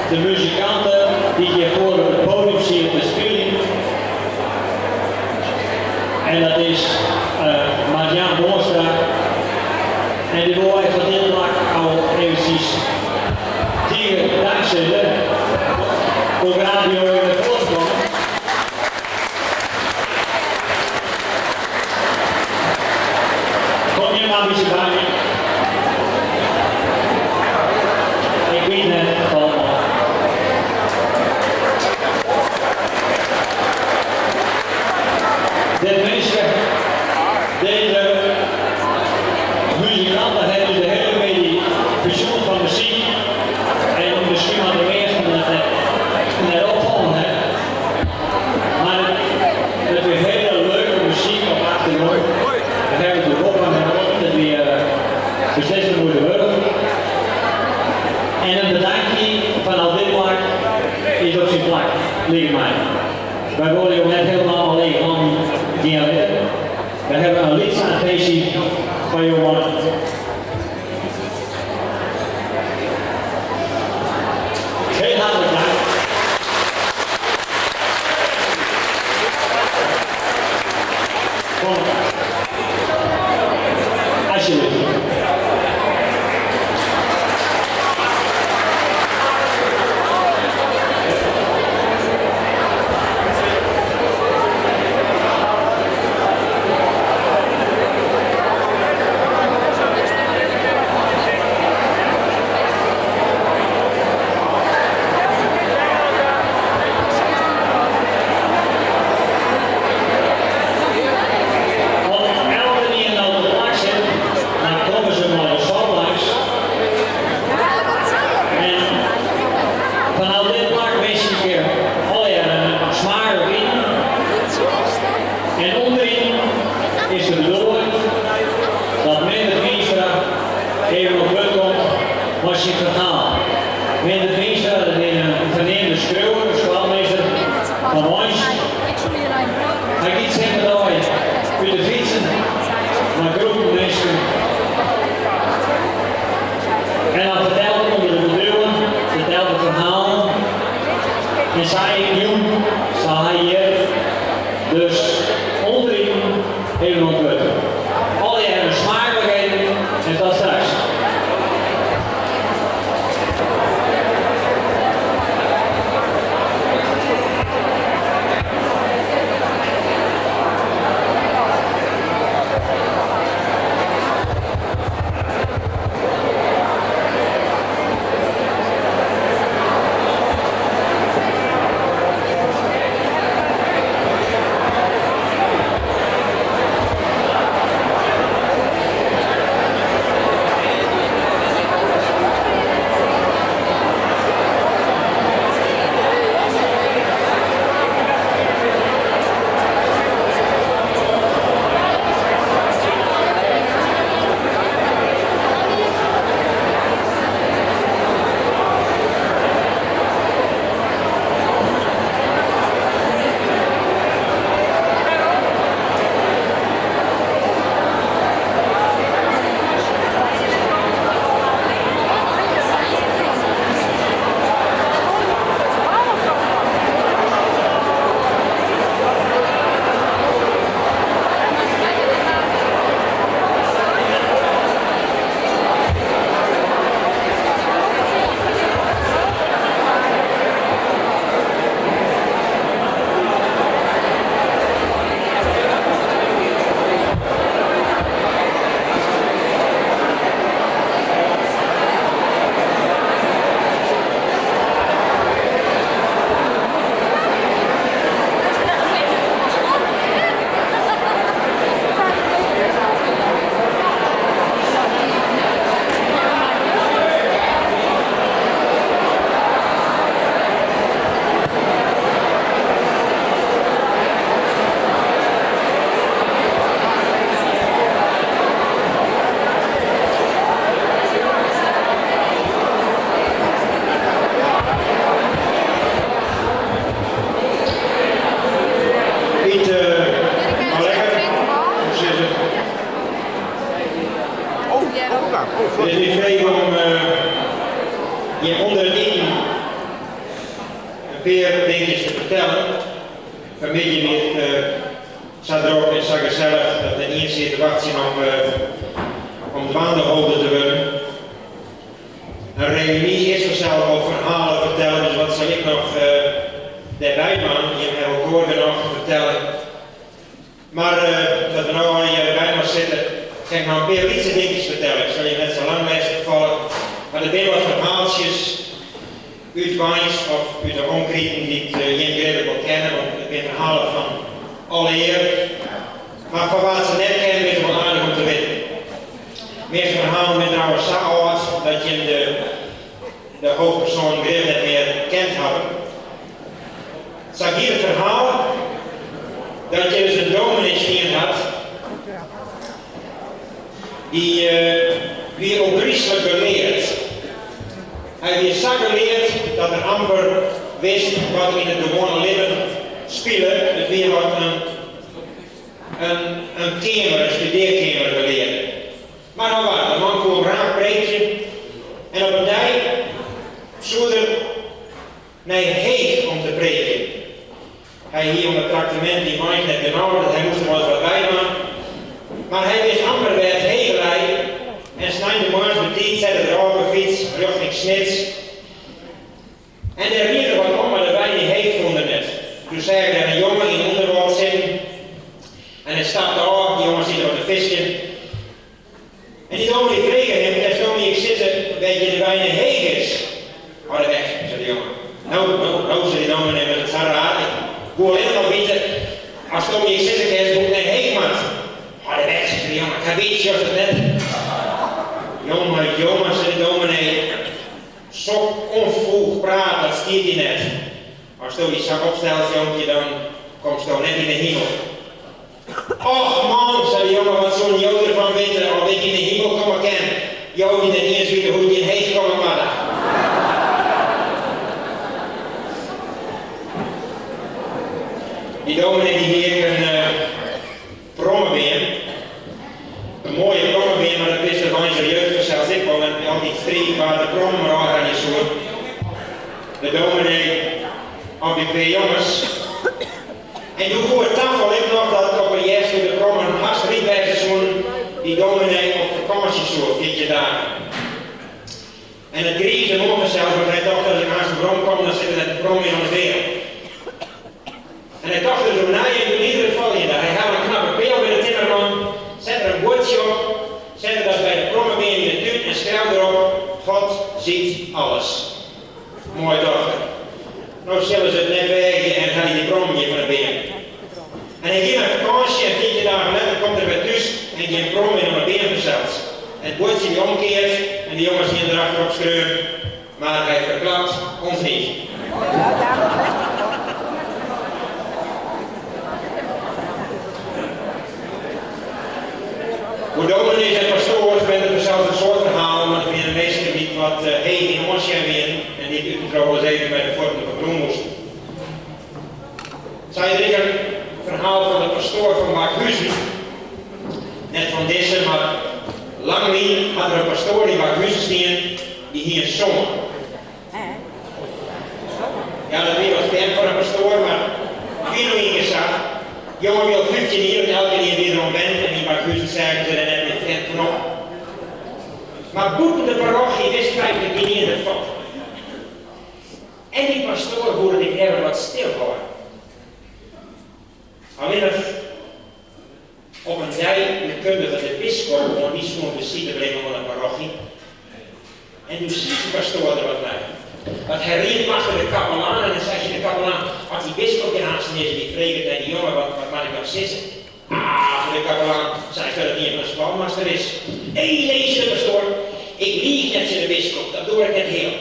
de muzikanten dy't hjirfoar op it podium sieten te spyljen. En dat is Marjan Boonstra. En dy wol wy fan dit plak al eventsjes tige tank sizze. Wol graach jo even nei foaren komme. Kom hjir mar in bytsje by my. Ik wit net, falt noch. Dit minske, dizze muzikanten hawwe ús de hiele middei fersjoen fan muzyk en miskien wat de measten it net opfallen hat. Mar it wie hiele leuke muzyk op achtergrûn. We hawwe der wol fan genoten, it wie beslist de muoite wurdich. En in bedankje fan al dit plak is op syn plak, liket my. Wy wolle jo net hielendal mei lege hannen gean litte. Wy hawwe in lytse attinsje foar jo makke. Heel hartlik dank. Kom, alsjeblieft. As elkenien no te plak sit, dan komme se mei de sok langs. En fanôf dit plak winskje ik allegear in smaaklik iten. En ûnderyn is de bedoeling dat Mindert Wynstra even oan it wurd komt mei syn ferhaal. Mindert Wynstra, dat is in ferneamde skriuwer, skoalmeester fan Weins. Hy giet simmerdei út te fytsen mei groepen minsken en dan fertelt er ûnder de bedriuwen, fertelt er ferhalen. En sa ek jûn sil hy hjir dus ûnderyn even oan it wurd. Allegear in smaaklik eten en tot straks. Oh, It is my frege om jim ûnder it iten in pear dinkjes te fertellen. Fanmiddei wie it sa drok en sa gesellich dat net ien siet te wachtsjen om dwaande holden te wurden. In reüny is fansels al ferhalen fertelle, dus wat sil ik noch dêrby dwaan? Jim hawwe elkoar genôch te fertellen. Mar dat we no allegearre byinoar sitte, kin ik noch in pear lytse dinkjes fertelle. Ik sil jim net sa lang lêstich falle, mar der binne wat ferhaaltsjes út Warns of út de omkriten dy't jim grif ek wol kenne, want it binne ferhalen fan alear. Mar foar wa't se net kenne, is it wol aardich om te witten. Measte ferhalen binne trouwens sa âld dat jim de hoofdpersoan grif net mear kend hawwe. Sa giet it ferhaal dat hjir ris in dominee stien hat, dy wie ôfgryslik geleard. Hy wie sa geleard dat er amper wist wat der yn it gewoane libben spile. It wie wat in keamer, in studearkeamer gelearde. Mar no wat, de man koe raar preekje en op in dei soe er nei Heech om te preekjen. Hy hie oan it traktemint yn Mainz net genôch, dat hy moast der wolris wat by dwaan. Mar hy wist amper wêr't Heech lei en sneintemoarns betiid sette er ôf op 'e fyts rjochting Snits. En dêr ried er wat om, mar de wei nei Heech fûn er net. Doe seach er dêr in jonge yn ûnderwâld sitten en hy stapte ôf, dy jonge siet der wat te fiskjen. En dy dominee frege him, Kinsto my ek sizze wêr't hjir de wei nei Heech is? Hâld de weg, sei de jonge. No, no, no, sei dy dominee, wurdt it sa raar, ik woe allinnich mar witte, asto my ek sizze kinst hoe't ik nei Heech moat. Hâld de weg, sei de jonge, karbiet, sjochst it net? Jonge, jonge, sei de dominee, sok ûnfoech praat, dat stiet dy net. Asto dy sa opstelst, jonkje, dan komsto net yn 'e himel. Och man, sei de jonge, wat soenen jo derfan witte of ik yn de himel komme kin, jo dy't net iens witte hoe't je yn Heech komme moatte. Dy dominee dy hie ek in prommebeam, in moaie prommebeam, mar dat wist de Warnser jeugd fansels ek wol en altyd striid wa't de prommen mar ôfhelje soe. De dominee of dy pear jonges. En doe koe it tafal ek noch dat op 'e hjerst doe't de prommen hast ryp wêze soenen, dy dominee op fakânsje soe, 14 dagen. En it griisde him oan fansels, want hy tocht as ik aanst werom kom, dan sit der net in prom mear oan de beam. En hy tocht der ris oer nei en doe die er it folgjende, hy helle in knappe peal by de timmerman, sette der in buordsje op, sette dat by de prommebeam yn de tún en skreau derop, God ziet alles. Moai tocht er. No sille se it net weagje en helje dy prommen hjir fan 'e beam. En hy gie nei fakânsje en 14 dagen letter komt er wer thús en gjin prom mear oan 'e beam fansels. En it buordsje wie omkeard en de jonges hiene derachterop skreaun, Maar hij verklapt ons niet. Oer dominees en pastoars binne der fansels in soad ferhalen, want it wiene minsken dy't wat heech yn oansjen wienen en dy't út en troch wolris even mei de fuotten op 'e grûn moasten. Sa is der ek in ferhaal fan de pastoar fan Bakhuzen. Net fan dizze, mar lang lyn hat der in pastoar yn Bakhuzen stien, dy hie in soan. Ja, dat wie wat frjemd foar in pastoar, mar it wie no ienkear sa. De jonge wie al 15 jier en elkenien wie deroan wend en yn Bakhuzen seagen se der net mear frjemd fan op. Mar bûten de parochy wist feitlik gjinien derfan. En dy pastoar woe it ek leaver wat stil hâlde. Allinnich op in dei kundige de biskop oan dy soe in besite bringe oan 'e parochy. En doe siet de pastoar der wat mei. Want hy riedplachte de kapelaan en hy sei tsjin de kapelaan, As dy biskop hjir aansten is en dy freget nei dy jonge, wat moat ik dan sizze? Ah, sei de kapelaan, seist dat it ien fan 'e skoalmaster is. Nee, nee, sei de pastoar, ik liich net tsjin de biskop, dat doar ik net heal.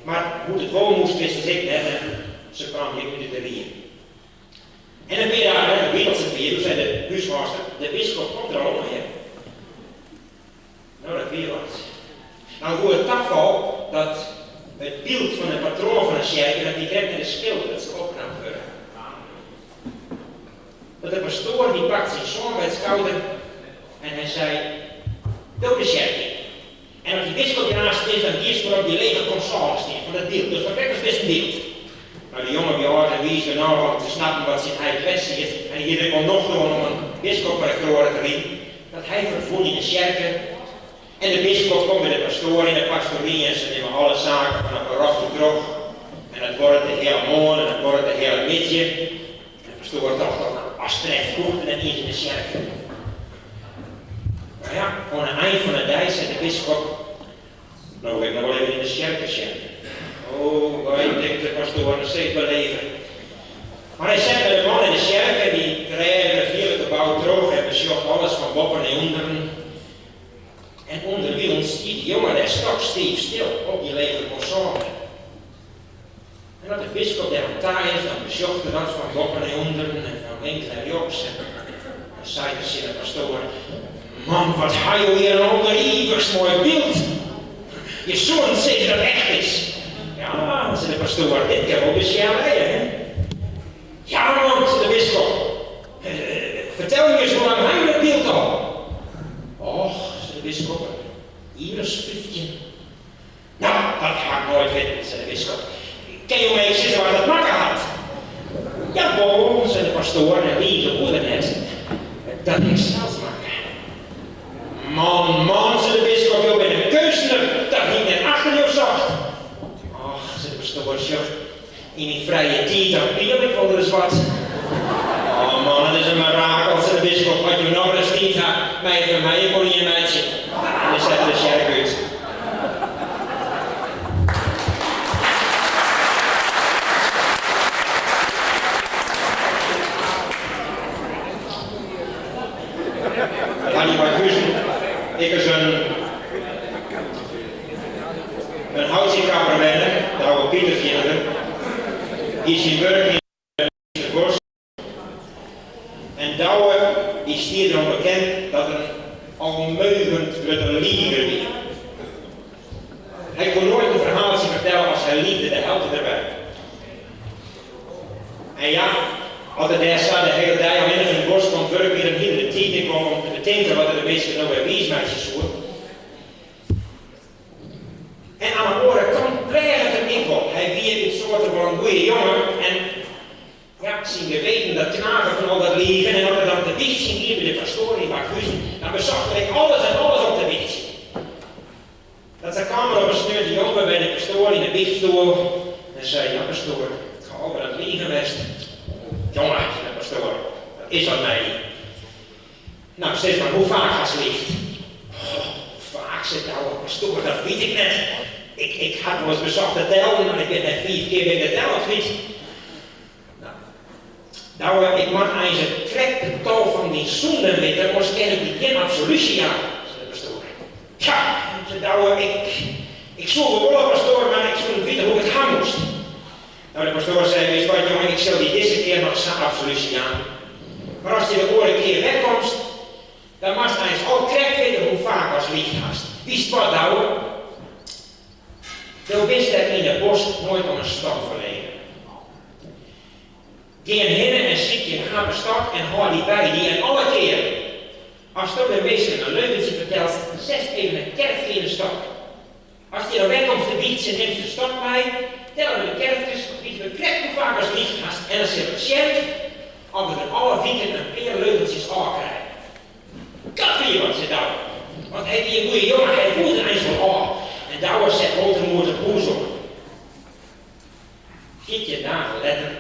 Mar hoe't it wol moast wisten se ek net en se kamen ek út de rie. En in pear dagen letter wie it al safier, doe sei de húshâldster, de biskop komt der al oan, hear. No, dat wie wat. No woe it tafal dat it byld fan de patroan fan de tsjerke, dat wie krekt nei de skilder, dat soe opknapt wurde. Dat de pastoar dy pakt syn soan by it skouder en hy sei. Do de tsjerke yn. En as dy biskop hjir aanst is, dan giest mar op dy lege konsôle stean fan dat byld. Dus wat krekt as bist in byld. No, de jonge wie âld en wiis genôch om te snappen wat syn heit dwers siet en hy hie der ek wol nocht oan om in biskop foar de kroade te riden. Dat hy ferdwûn yn de tsjerke en de biskop komt by de pastoar yn de pastory en se nimme alle saken fan de parochy troch. En dat duorret de hiele moarn en dat duorret de hiele middei. En de pastoar tocht al, as treft hoecht er net iens yn de tsjerke. Mar ja, oan 'e ein fan 'e dei sei de biskop, No wol ik noch wol even yn de tsjerke sjen. O, wei, tinkt de pastoar, dan sil ik beleve. Mar hy set mei de man yn de tsjerke en dy trêdet it hiele gebou troch en besjocht alles fan boppen nei ûnderen. En ûnderwilens stiet de jonge dêr stokstiif stil op dy lege konsôle. En as de biskop dêr oan ta is, dan besjocht er dat fan boppen nei ûnderen en fan links nei rjochts en dan seit er tsjin de pastoar, Man, wat ha jo hjir in alderivichst moai byld! Je soenen sizze dat it echt is. Ja, sei de pastoar, dit kin wol besjen lije, hè? Ja, man, sei de biskop, fertel my ris, hoe lang ha jo dat byld al? Och, sei de biskop, in jier as 15. No, dat ha ik noait witten, sei de biskop. Kin jo my ek sizze wa't dat makke hat? Jawol, sei de pastoar, en lige woe er net, dat ha ik sels makke. Man, man, sei de biskop, jo binne in keunstner, dat hie ik net achter jo socht. Och, sei de pastoar, sjoch, yn myn frije tiid dan piel ik wolris wat. Oh man, it is in mirakel, sei de biskop, as jo nochris tiid ha, meie jo fan my ek wol ien meitsje. En hy sette de tsjerke út. Dat hat yn Bakhuzen ek ris in In houtsjekapper wenne, Douwe Pieters hjitte er, hie syn wurk yn de bosk en Douwe dy stie derom bekend dat er in almeugend grutte liger wie. Hy koe noait in ferhaaltsje fertelle as hy liigde de helte derby. En ja, as er dêr sa de hiele dei allinnich yn de bosk oan it wurk wie, dan hie er de tiid ek wol om te betinken wat er de minsken no wer wiismeitsje soe. En oan 'e oare kant pleage it him ek wol. Hy wie út soarte wol in goeie jonge en ja, syn geweten dat knage fan al dat ligen en as er dan te bychtsjen gie by de pastoar yn Bakhuzen, dan besocht er ek alles en alles op te bychtsjen. Dat sa kaam er op in sneontejûn wer by de pastoar yn 'e bychtstoel en sei, Ja pastoar, ik ha al wer oan it ligen west. Jonge, sei de pastoar, dat is wat mei dy. No, sis mar, hoe faak hast liigd? Oh, hoe faak, sei Douwe, pastoar, dat wit ik net. Ik, ik ha it wolris besocht te tellen, mar ik bin nei fiif kear bin ik de tel al kwyt. No, Douwe, ik moat eins it krekte tal fan dyn sûnden witte, oars kin ik dy gjin absolúsje jaan, sei de pastoar. Tja, sei Douwe, ik, ik soe wol wolle, pastoar, mar ik soe net witte hoe't ik it ha moast. No, de pastoar sei, Witst wat, jonge, ik sil dy dizze kear noch sa absolúsje jaan. Mar ast hjir de oare kear wer komst, dan moatst eins al krekt witte hoe faak ast liigd hast. Witst wat, Douwe? Do bist dêr yn 'e bosk noait om in stok ferlegen. Gean hinne en sykje in knappe stok en hâld dy by dy en alle kearen asto de minsken in leugentsje fertelst, setst even in kerfke yn 'e stok. Ast hjir dan wer komst te bychtsjen nimst de stok mei, telle we de kerfkes, witte we krekt hoe faak ast liigd hast en dan sille we sjen oft we der alle wiken in pear leugentsjes ôf krije. Dat wie wat, sei Douwe. Want hy wie in goeie jonge, hy woe der eins wol ôf. En Douwe set Woltemoed it hûs oan. 14 dagen letter,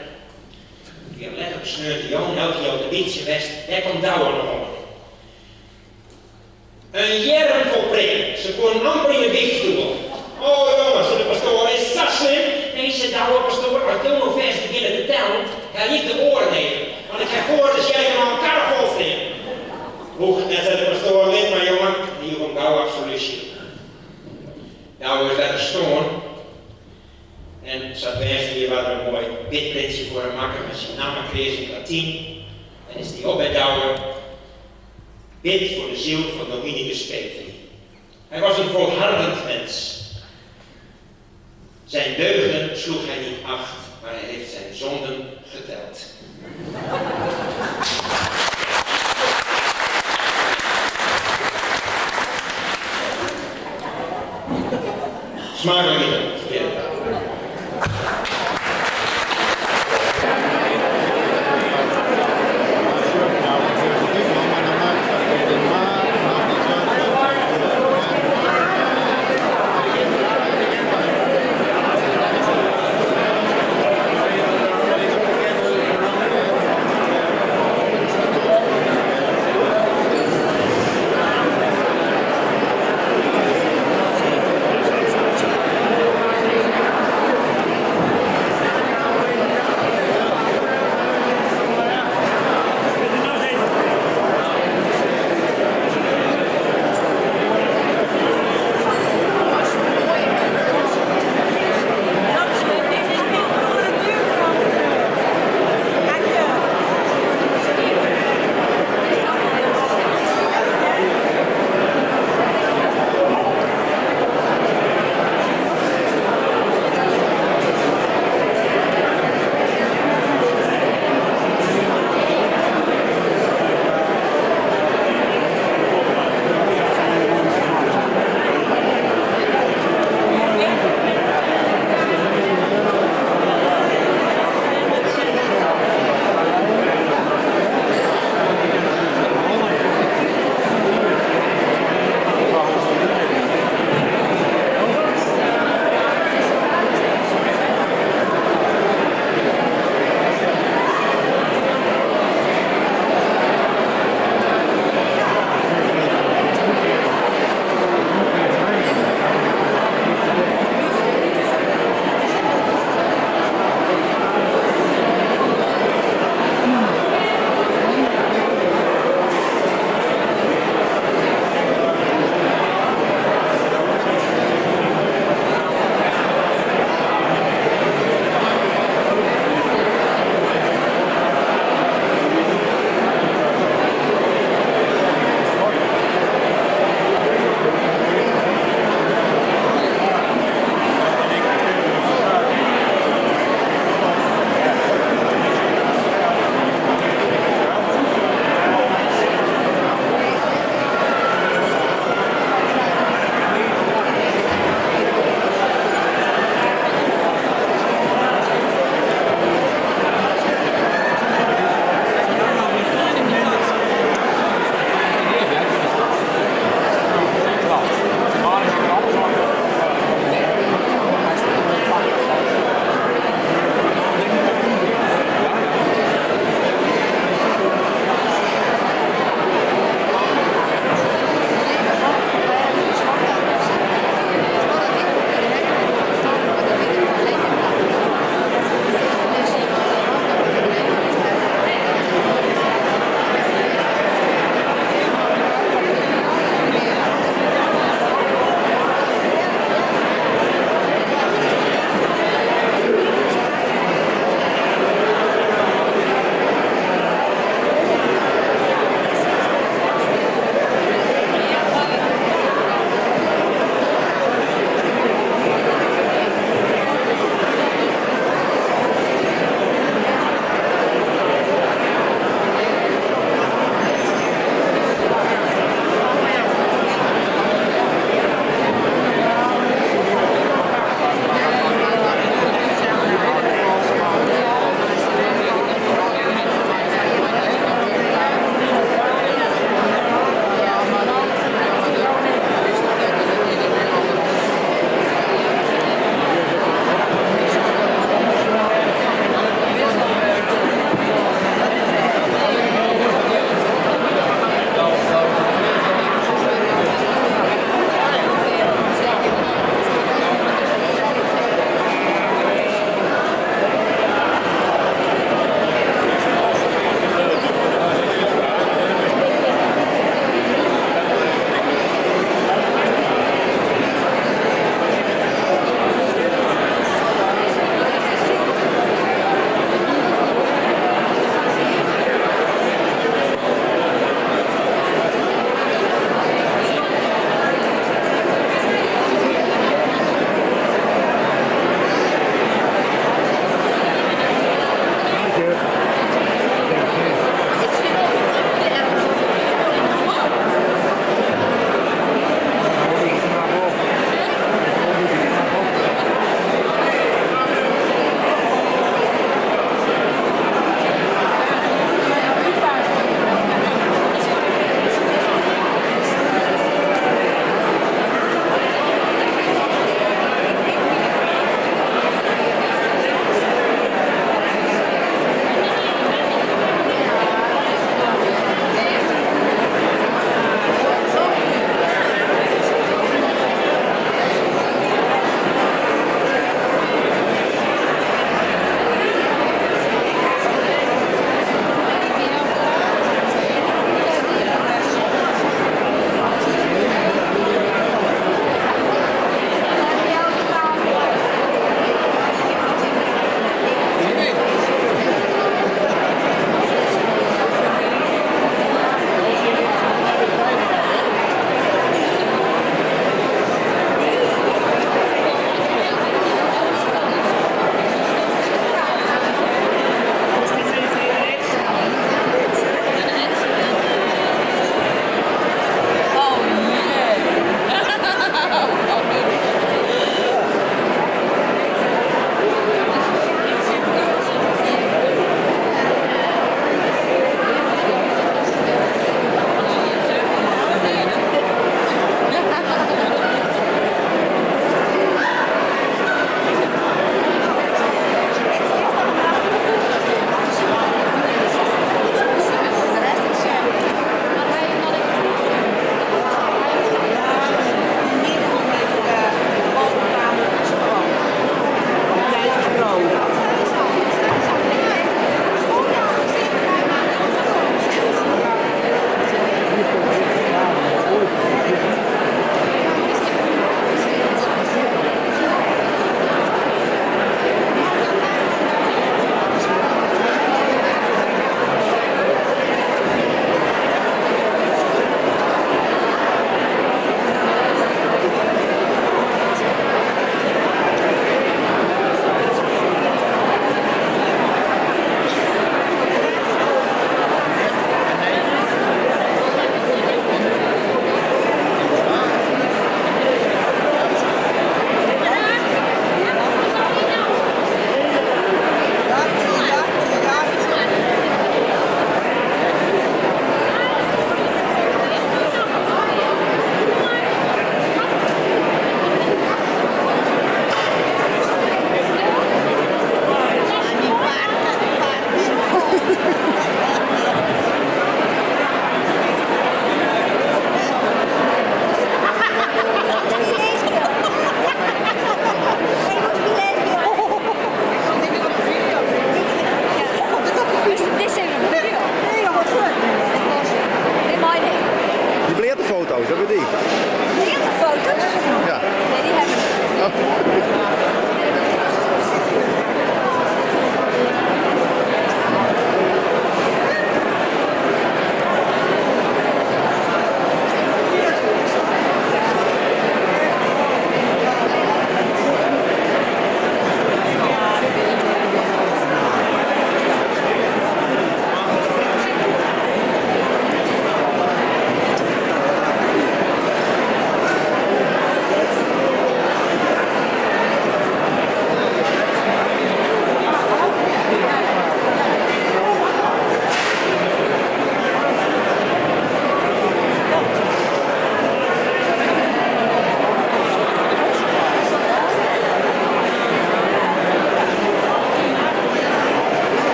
it wie let op sneontejûn, elk hie al te bychtsjen west, dêr komt Douwe noch oan. In earm fol prikken, se koenen amper yn 'e bychtstoel. O jonge, sei de pastoar, is it sa slim? Nee, sei Douwe, pastoar, as jo no fêst begjinne te tellen, helje ik de oaren even, want ik ha foar de tsjerke noch in karre fol stean. Hoecht net, sei de pastoar, lit mar jonge, en joech him gau absolúsje. Douwe is letter stoarn en sa't wêzen wie waard der in moai bidprintsje foar him makke mei syn namme kreas yn it Latyn en is dy op by Douwe. Bid voor de ziel van Dominicus Petri. Hij was een volhardend mens. Zijn deugden sloeg hij niet acht, maar hij heeft zijn zonden geteld. Smaaklik ite.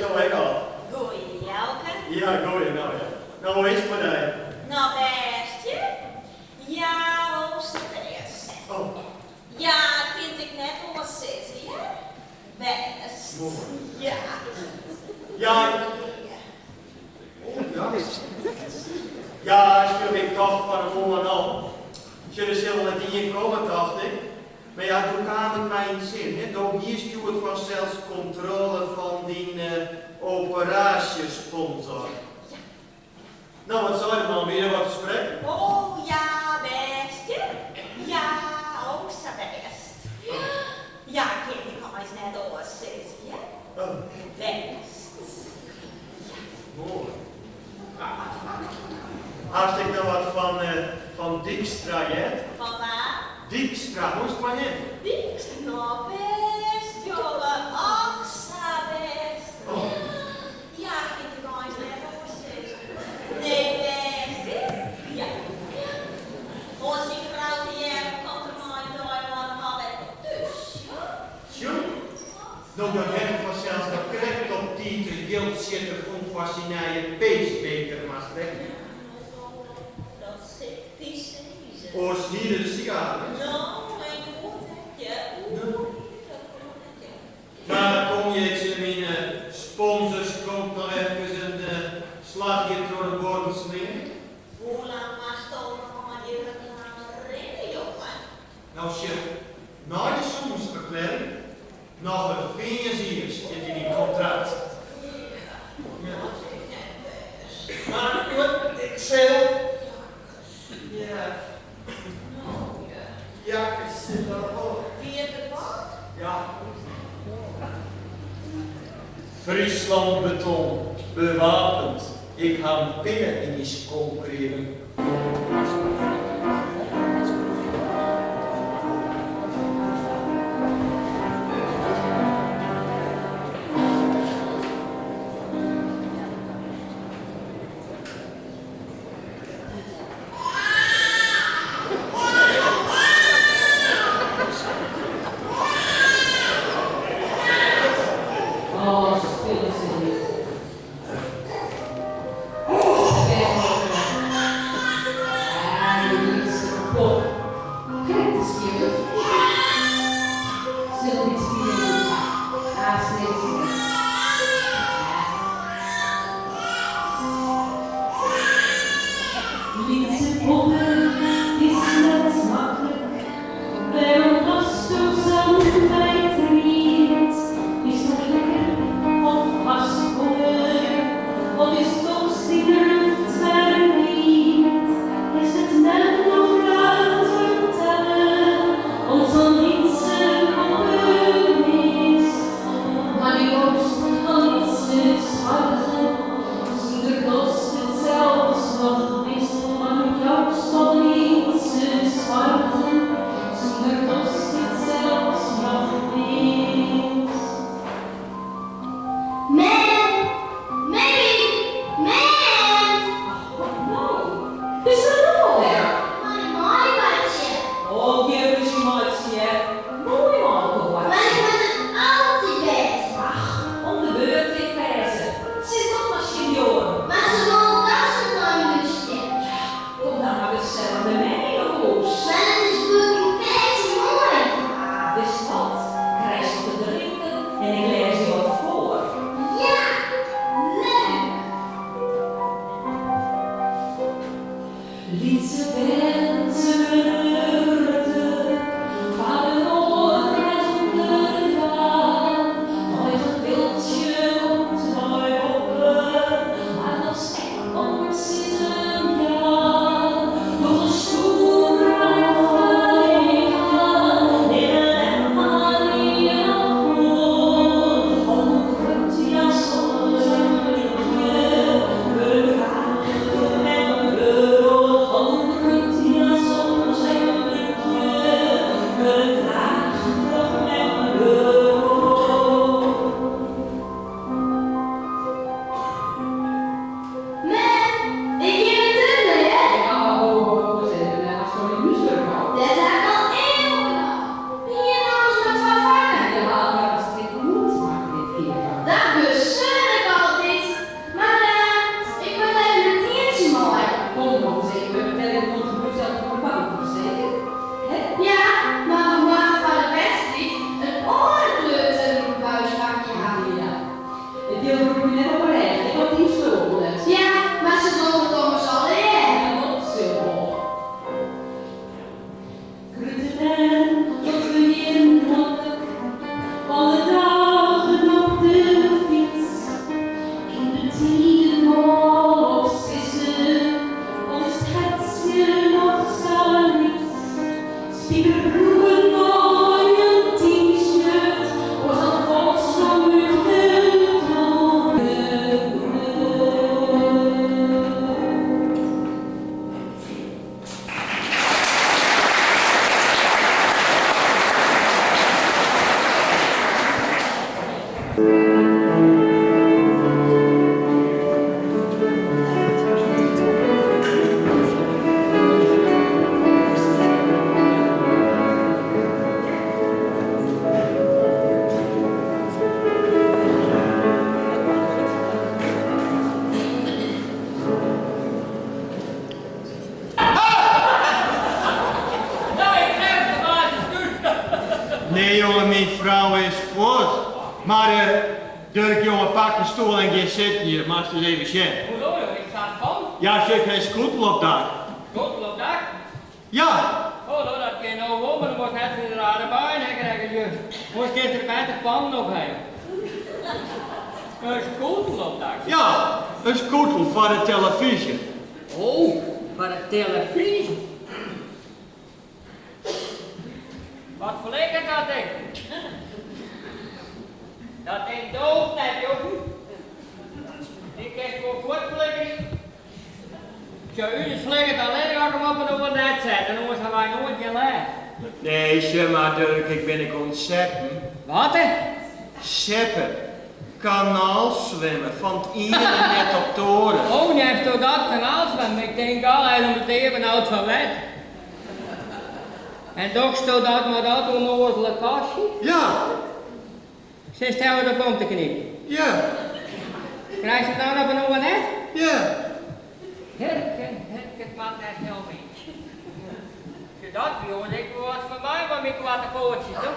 jo ek al. Goeie, Jouke. Ja, goeie, nou ja. Nou, hoe is it mei dy? No bêst, ja. Ja, o sa bêst. Oh. Ja, kin ik net oars sizze, ja? Bêst. Ja. Ja, ja. Ja, sjoch, ik tocht fan 'e moarn al. Sjoch, der sil wol net ien komme, tocht ik. Mar ja, doe kaam it my yn 't sin, hè, do hiest hjoed fansels kontrôle fan dyn operaasjesponsor. No, wat sei de man, wie der wat te sprekken? O ja, bêst, ja. Ja, o sa bêst. Ja, kin ik eins net oars sizze, ja. Bêst. Ja. Moai. Hast ek noch wat fan Dykstra heard? Fan wa? Dykstra, hoe is it mei him? Dykstra, no bêst, jonge. Och, sa bêst. Ja, kin ik eins net oars sizze. Nee, bêst, hè? Ja. Oan syn frou te hearren komt er mei in dei mei de man wer thús, ja. Sjoen, no dat hat er fansels noch krekt op tiid it jild sjitte fûn foar syn nije pacemaker, moatst rekkenje. Dat sil ik dy sizze. Oars hie er de sigaar mist. No, en goed ek, ja. Oeh, dat goed ek, ja. Mar kom je tsjin myn sponsors komt noch efkes in slachje troch de buorren slaan. Hoe lang moatsto noch mei dy reklame rinne, jonge? No sjoch, nei de sûnensferklearring noch in fearns jier stiet yn myn kontrakt. Ja, dat is ek net bêst. Mar goed, ik sil. Ja. No, ja. Jakkes sit der op. Wie it der wat? Ja. Friesland Beton, bewapend, Ik ha in pinne yn myn skonk krigen. Oh, stille sit. Lytse pop, krekt as juf. Sil in bytsje pine dwaan. Aanst niks mear. Lytse poppe, 't is net maklik. Wêrom hasto sa'n feit tried? Bist noch lekker of hast net op 'e rêch, ek op dyn stoel net. Ja, mar se dogge it ommers allegear. Ja, dat sil wol. Grutte bern tot begjin hoplik alle dagen op de fyts. Kin betiden mâl op sizze, al is 't hertsje noch sa lyts. Spikerbroeken mei in T-shirt, oars dan falsto út de tonne. Nee jonge, myn frou is fuort. Mar eh, Durk jonge, pak in stoel en gean sitten hjir, moatst ris even sjen. Hoezo joh, ik sta fan. Ja, sjoch, ik ha in skûtel op dak. Skûtel op dak? Ja. Oh, no, dat kin no wol, mar dan moatst net fan de rare buien ha krije just. Oars kinst der better pannen op hawwe. In skûtel op dak? Ja, in skûtel foar de telefyzje. Oh, foar de telefyzje. Wat flikkert dat ding? Dat ding doocht net, joh. Dy kinst wol fuortflikkerje. Sjoch, ús flikkert allinnich as ik him op in oar net set en oars ha wy noait gjin lêst. Nee, sjoch mar Durk, ik bin ek oan it seppen. Wat? Seppe. Kanaalswimme, fan 't iene net op 't oare. Oh, neamsto dat kanaalswimmen? Ik tink al, hy is om it ear benaud foar wetter. En dochsto dat mei dat ûnnoazele kastje? Ja. Sitst dêr op om te knipen? Ja. Krijst it dan op in oar net? Ja. Herke, herke, it moat net hiel wie. Sjoch, dat wie oars ek wol wat foar my mei myn koarte poatsjes, no.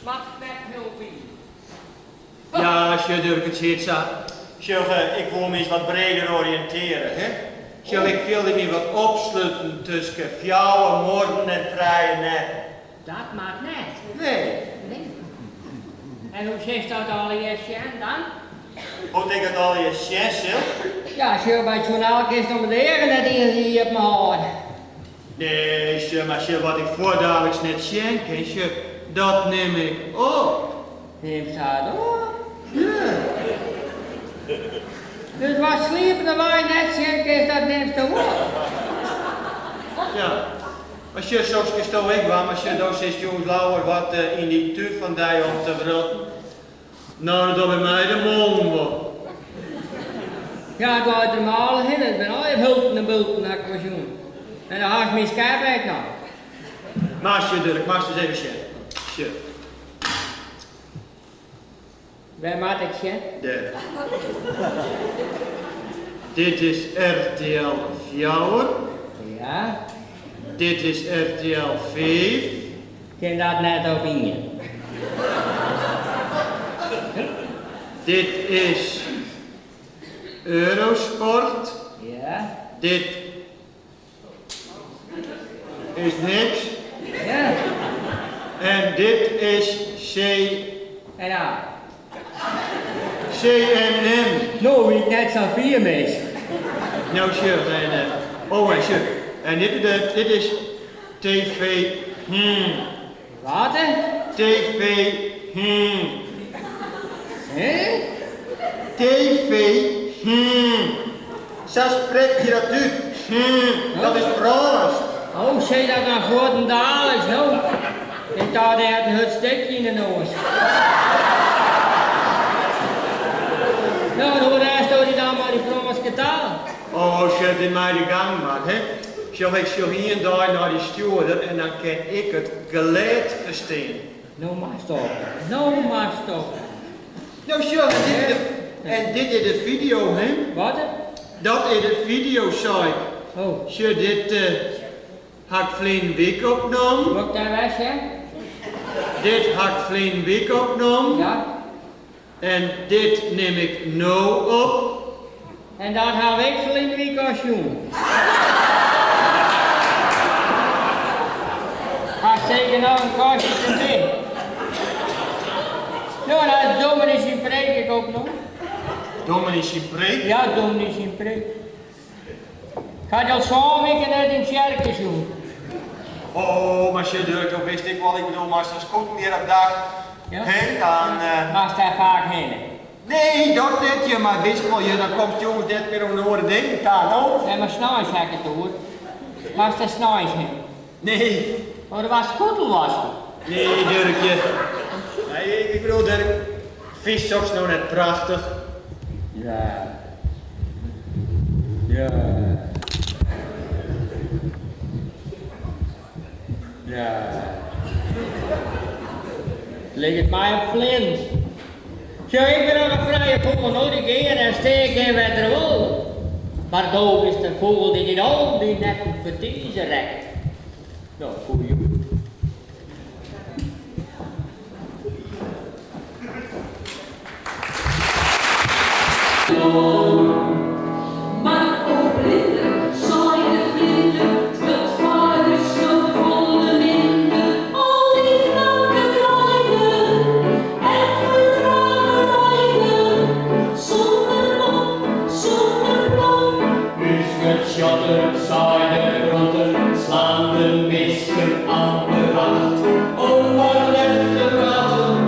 Moat net hiel wie. Ja, sjoch Durk, it siet sa. Sjoch, ik woe my ris wat breder oriïntearje, hè. Sjoch, ik fielde my wat opsluten tusken fjouwer muorren en trije netten. Dat moat net. Nee. Nee. En hoe silst dat allegear sjen dan? Hoe't ik dat allegear sjen sil? Ja, sjoch, by it sjoernaal kinst om de eagen net iens iepen hâlde. Nee, sjoch, mar sjoch, wat ik fuortdaliks net sjen kin, sjoch, dat nim ik op. Nimst dat op? Ja. Dus watst sliependewei net sjen kinst, dat nimsto op? Ja. Mar sjoch, soks kinsto ek dwaan, mar sjoch, do sitst jûns leaver wat yn dy tún fan dy om te wrotten. No, dat docht by my de mollen wol. Ja, it leit der mâle hinne. It binne allegear hulten en bulten, ha ik wol sjoen. En dan hast myn skerp ek noch. Mar sjoch, Durk, moatst ris even sjen. Sjoch. Wêr moat ik sjen? Dêr. Dit is RTL fjouwer. Ja. Dit is RTL fiif. Kin dat net op ien? Dit is Eurosport. Ja. Dit is niks. Ja. En dit is C. En A. CNN. No, wie ik net sa'n fier mis. No sjoch, en eh, oh en sjoch, en dit is de, dit is TV hmm. Wat? TV hmm. Hè? TV hmm. Sa sprek je dat út. Hmm. Dat is Frânsk. Oh, sis dat dan fuortendaliks, no. Ik tocht hy hat in hurd stikje yn de noas. No, en hoe rêsto dy dan mei dy Frânske taal? Oh, sjoch, dit mei de gang mar, hè. Sjoch, ik sjoch ien dei nei dy stjoerder en dan kin ik it glêd ferstean. No moatst op. No moatst op. No sjoch, en dit is de, en dit is de fideo, hè. Wat? Dat is de fideo, sei ik. Oh. Sjoch, dit ha ik ferline wike opnommen. Wol ik dêr wer sjen? Dit ha ik ferline wike opnommen. Ja. En dit nim ik no op. En dat haw ik ferline wike al sjoen. Hast seker noch in kastje te min. No, en hast dominy syn preek ek opnommen? Dominy syn preek? Ja, dominy syn preek. Ik ha dy al sân wiken net yn tsjerke sjoen. Oh, mar sjoch Durk, do witst ek wol, ik bedoel, mei sa'n skûten hjir op dak, hè, dan. Moatst dêr faak hinne? Nee, dat net, ja, mar witst wol, ja, dan komst jûns net mear oan oare dingen ta, no. Nee, mar sneins ha ik it oer. Moatst dêr sneins hinne? Nee. Oh, do waardst skûtelwasker? Nee, Durkje. Nee, ik bedoel, Durk, fynst soks no net prachtich? Ja. Ja. Ja. Liket my op fleanen. Sjoch, ik bin noch in frije fûgel, no, dy gean en stean kin wêr't er wol. Mar do bist in fûgel dy't yn al dy netten fertize rekket. No, goeie jûn. Mar o blinder, sei de vlinder, 't wurdt foar ús no folle minder. Al dy flanke greiden en ferdrage weiden, sûnder mop, sûnder plop. Us getsjotter, sei de protter, slaan de minsken oan de wacht. Om mar net te praten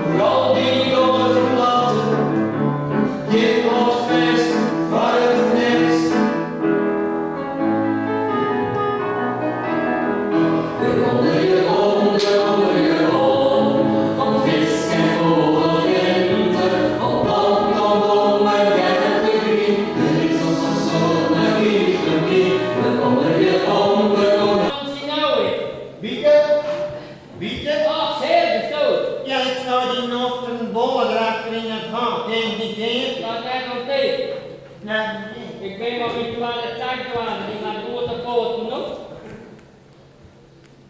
oer al dy golfplaten. Gjin hâldfêst foar it nêst. We donderje om, donderje om, om fisk en fûgel, flinter, om plant, om blom en jerke grien. Der is ons in soad magy. We donderje om, we donderje. Wiete? Wiete? Ach, sear bestoot. Ja, ik zou die nochteren bollen erachter in het hok, ken je niet keer? Dat net nog steeds. Nee, nee. Ik bin noch yn twadde tak dwaande, dy moat goed op poaten, no.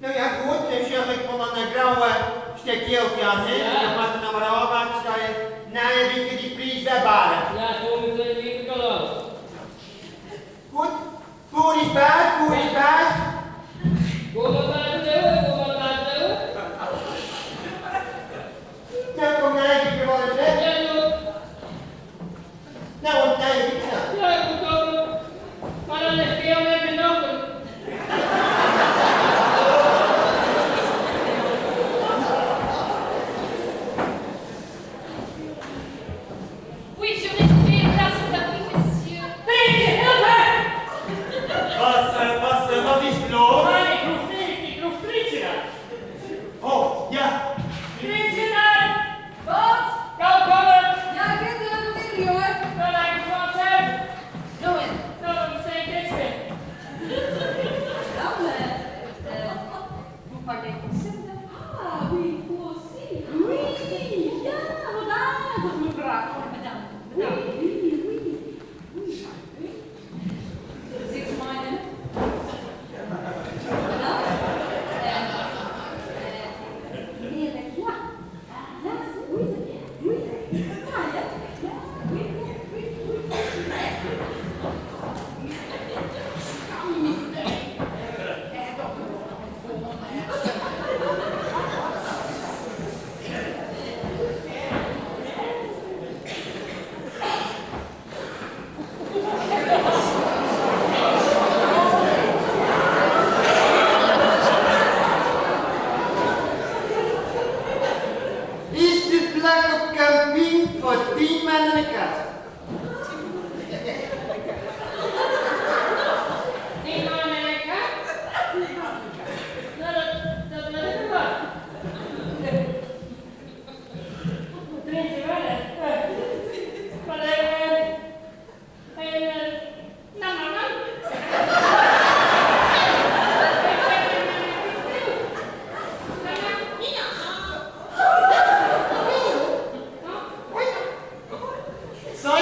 Nou ja, goed, dan sjoch ik wol in grauwe stik jild jaan, hè? Ja. Dan moat er noch mar ôfwachtsje dat je nije wike dy priis wer barre. Ja, it soe my ferline wike al ôf. Goed, boer is baas, boer is baas. Goed wat laten leauwe, goed wat laten leauwe. Nou, kom nije wike wol ris, hè? Ja, no. Nou, oant nije wike dan. Ja, ik kom toch. Mar dan is it net mear nochter. Oui, je réservé une place au tapis, monsieur. Prinsje, help har! Was, was, was is los? Maar ik hoef niet, ik hoef Prinsje naar. Oh, ja. Prinsje naar! Wat? Gau komme! Ja, ik ben er nog in, hoor. Dan lijkt het wel zelf. Nou en? Nou, dan steek ik niks meer. Nou, vous parlez français, madame? Ah, oui, vous aussi. Oui, ja, wat aardig, mevrouw. Madame, madame. Oui, oui, oui. Oui. Zit meine. Madame? Venez avec moi. Ja, oui, oui. Ah, ja, ja, oui, oui, oui. Kan je niet vertellen. Toch gewoon net. Is de plak op camping voor 10 man en een kat? 10 man en een kat? Nou, dat wil ik wel. Prinsje wel, hè? Maar nou, nou, nou. Zo.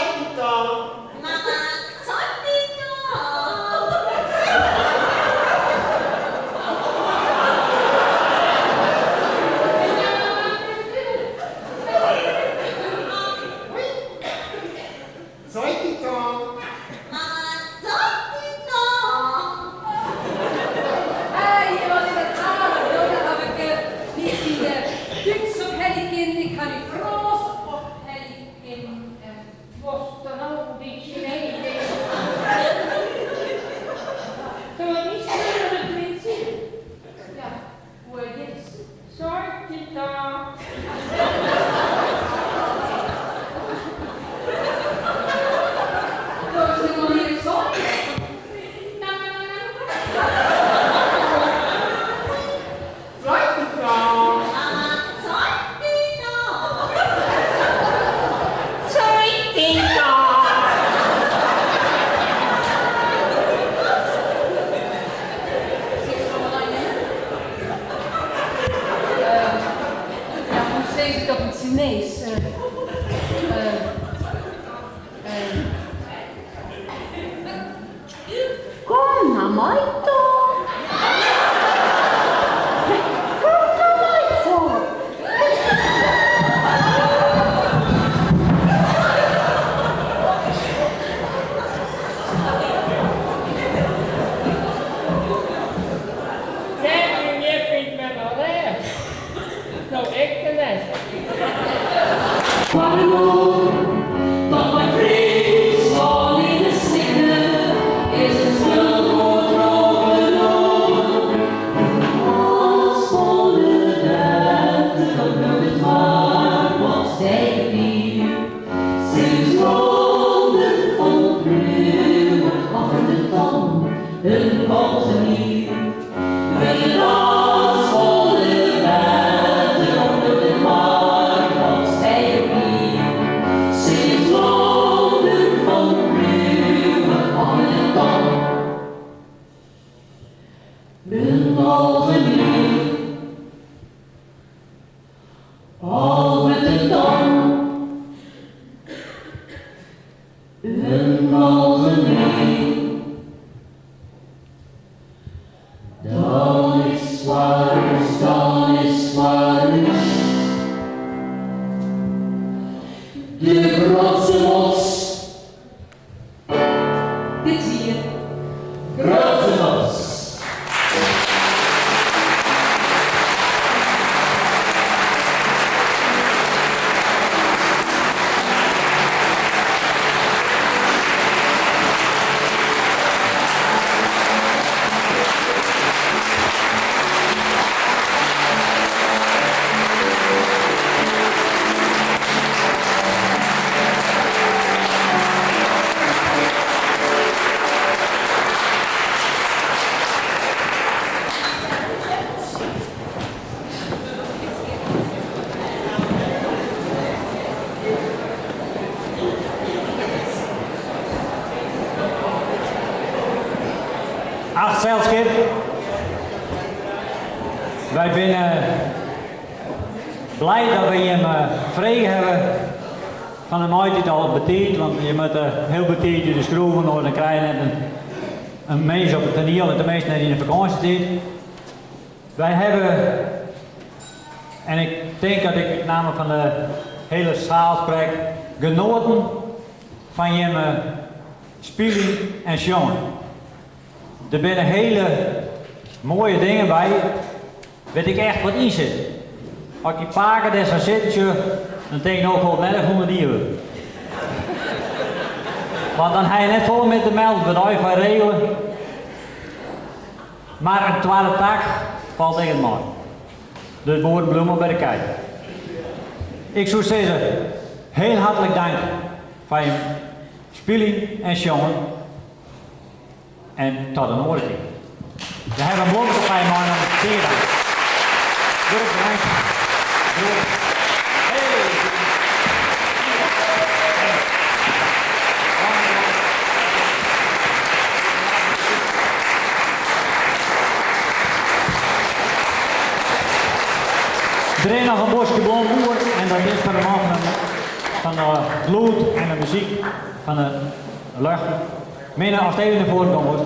foar de oar. Dat mei Fryslân yn 'e slikke is it spul goed trochinoar. De folle better, dan bliuwt it mar wat dijkepier. Sinds ronde fan bliuwe over de ton een algemier. We dans volle wetter onder de mar wat dijkepier. Sinds ronde fan bliuwe over de ton een algemier. Over de ton een algemeen. Dan is waar is, dan is waar is. De grotse mos. Dit hier. Grotse mos. Acht selskip. Wy binne blij dat we jim frege hawwe fan de maitiid al betiid, want je moatte hiel betiid út de skroeven, oars dan krije je net in mins op it toaniel, en teminsten net yn de fakânsjetiid. Wy hawwe, en ik tink dat ik út namme fan de hiele saal sprek, genoaten fan jimme spyljen en sjongen. Der binne hiele moaie dingen by wêr't ik echt wat yn sit. As ik dy pake dêr sa sitten sjoch, dan tink ik no, ik hoop net dat ik 100 jier wurd. Want dan ha je net folle mear te melden, wurdt allegear foar regele. Mar in twadde tak falt ek net mei. Dus boeren bliuw mar by de kij. Ik soe sizze, hiel hartlik dank foar jim spyljen en sjongen. En tot in oare kear. We hawwe in blomke foar je meinommen. Tige dank. Durk bedankt. Broer. Hey. Der is noch in boskje blom oer en dat is foar de man fan de lûd en de muzyk fan de lucht. Minne, ast even nei foaren komme wolst.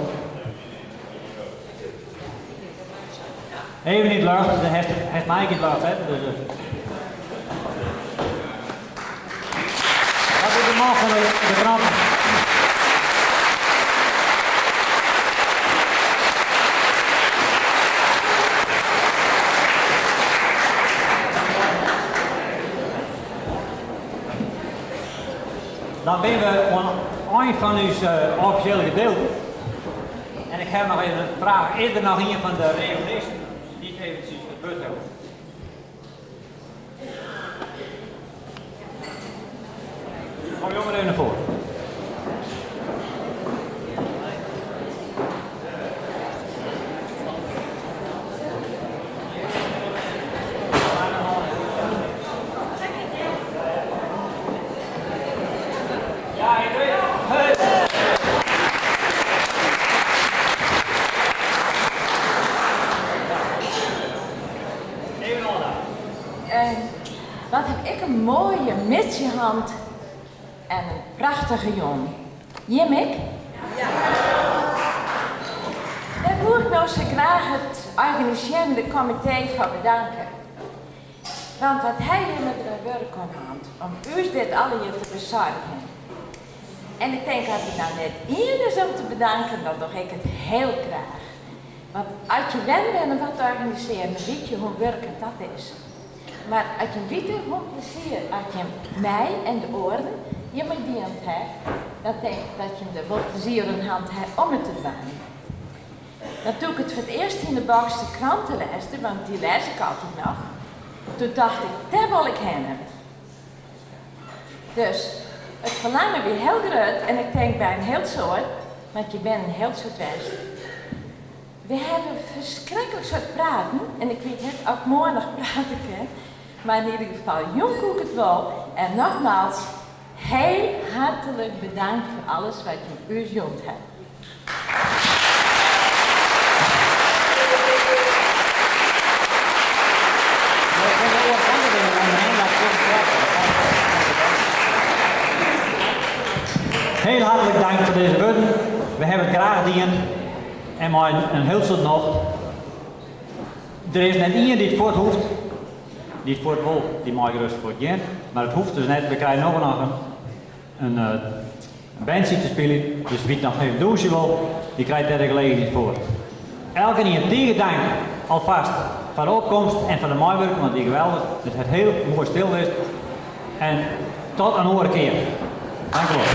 Even yn it ljocht, dan hast hast my ek yn it ljocht setten. Dus, Dat is de man fan de kranten. Dan binne we oan it ein fan ús offisjele gedeelte. En ik ha noch even in fraach. Is der noch ien fan de reünisten dy't eventsjes it wurd ha wol? Kom jo mar even nei foaren. Ja, ik weet het. Even oandacht. Wat haw ik in moaie midsje hân en in prachtige jûn. Jim ek? Dêr woe ik no sa graach it organisearjende komitee foar bedanke. Want wat ha jimme der in wurk oan hân om ús dit allegear te besoargjen. En ik tink as der no net ien is om te bedanken, dan doch ik it hiel graach. Want as je wend binne om wat te organisearjen, dan witte je hoe wurk dat is. Mar as jim witte hoe'n plezier at jim my en de oaren hjirmei diend ha, dan tink ik dat jim der wol plezier oan hân ha om it te dwaan. Dat doe't ik it foar it earst yn de Boxter Krante lêsde, want dy lês ik altyd noch, doe tocht ik, dêr wol ik hinne. Dus it ferlangen wie hiel grut en ik tink by in hiel soad, want je binne in hiel soad west. We hawwe ferskriklik soad praten en ik wit net oft ik moarn noch prate kin, mar yn ieder gefal jûn koe ik it wol. En nogmaals, hiel hartlik bedankt foar alles wat jim ús jûn hawwe. Hiel hartlik dank foar dizze wurden. We hawwe it graach dien en mei in hiel soad nocht. Der is net ien dy't fuort hoecht. Dy't fuort wol, dy mei gerêst fuort gean. Mar it hoecht dus net. We krije noch in bandsje te spyljen. Dus wie't noch even dûnsje wol, dy krijt dêr de gelegenheid foar. Elkenien tige dank alfêst foar de opkomst en foar de meiwurking, want it wie geweldich. It hat hiel moai stil west. En tot in oare kear. Dank u wol.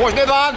Oars net dwaan!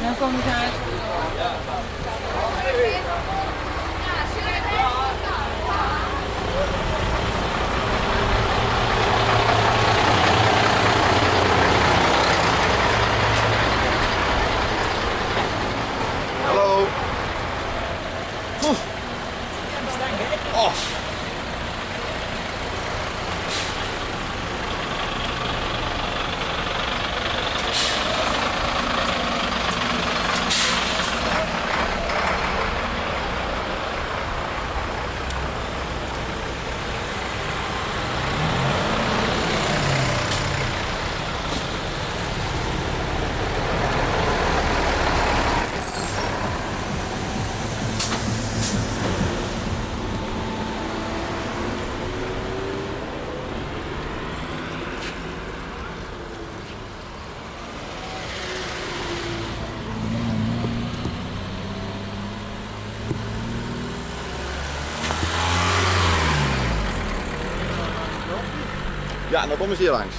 Dan kom ik uit. Hallo. Oh. Ja, no komme se hjir langs.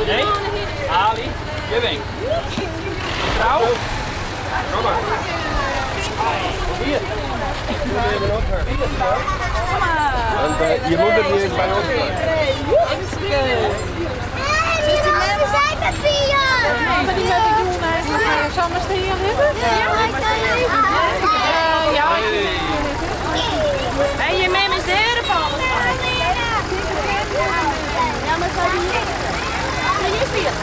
Nee? Ali, Jewing. Trouw? Kom maar. Hier. Want je moeder die is bij ons. Zit die Ja, maar die moet ik doen eigenlijk. Zal maar staan hebben? Ja. Ja, En je mem is de herenval. Ja, maar zij die Zij is weer.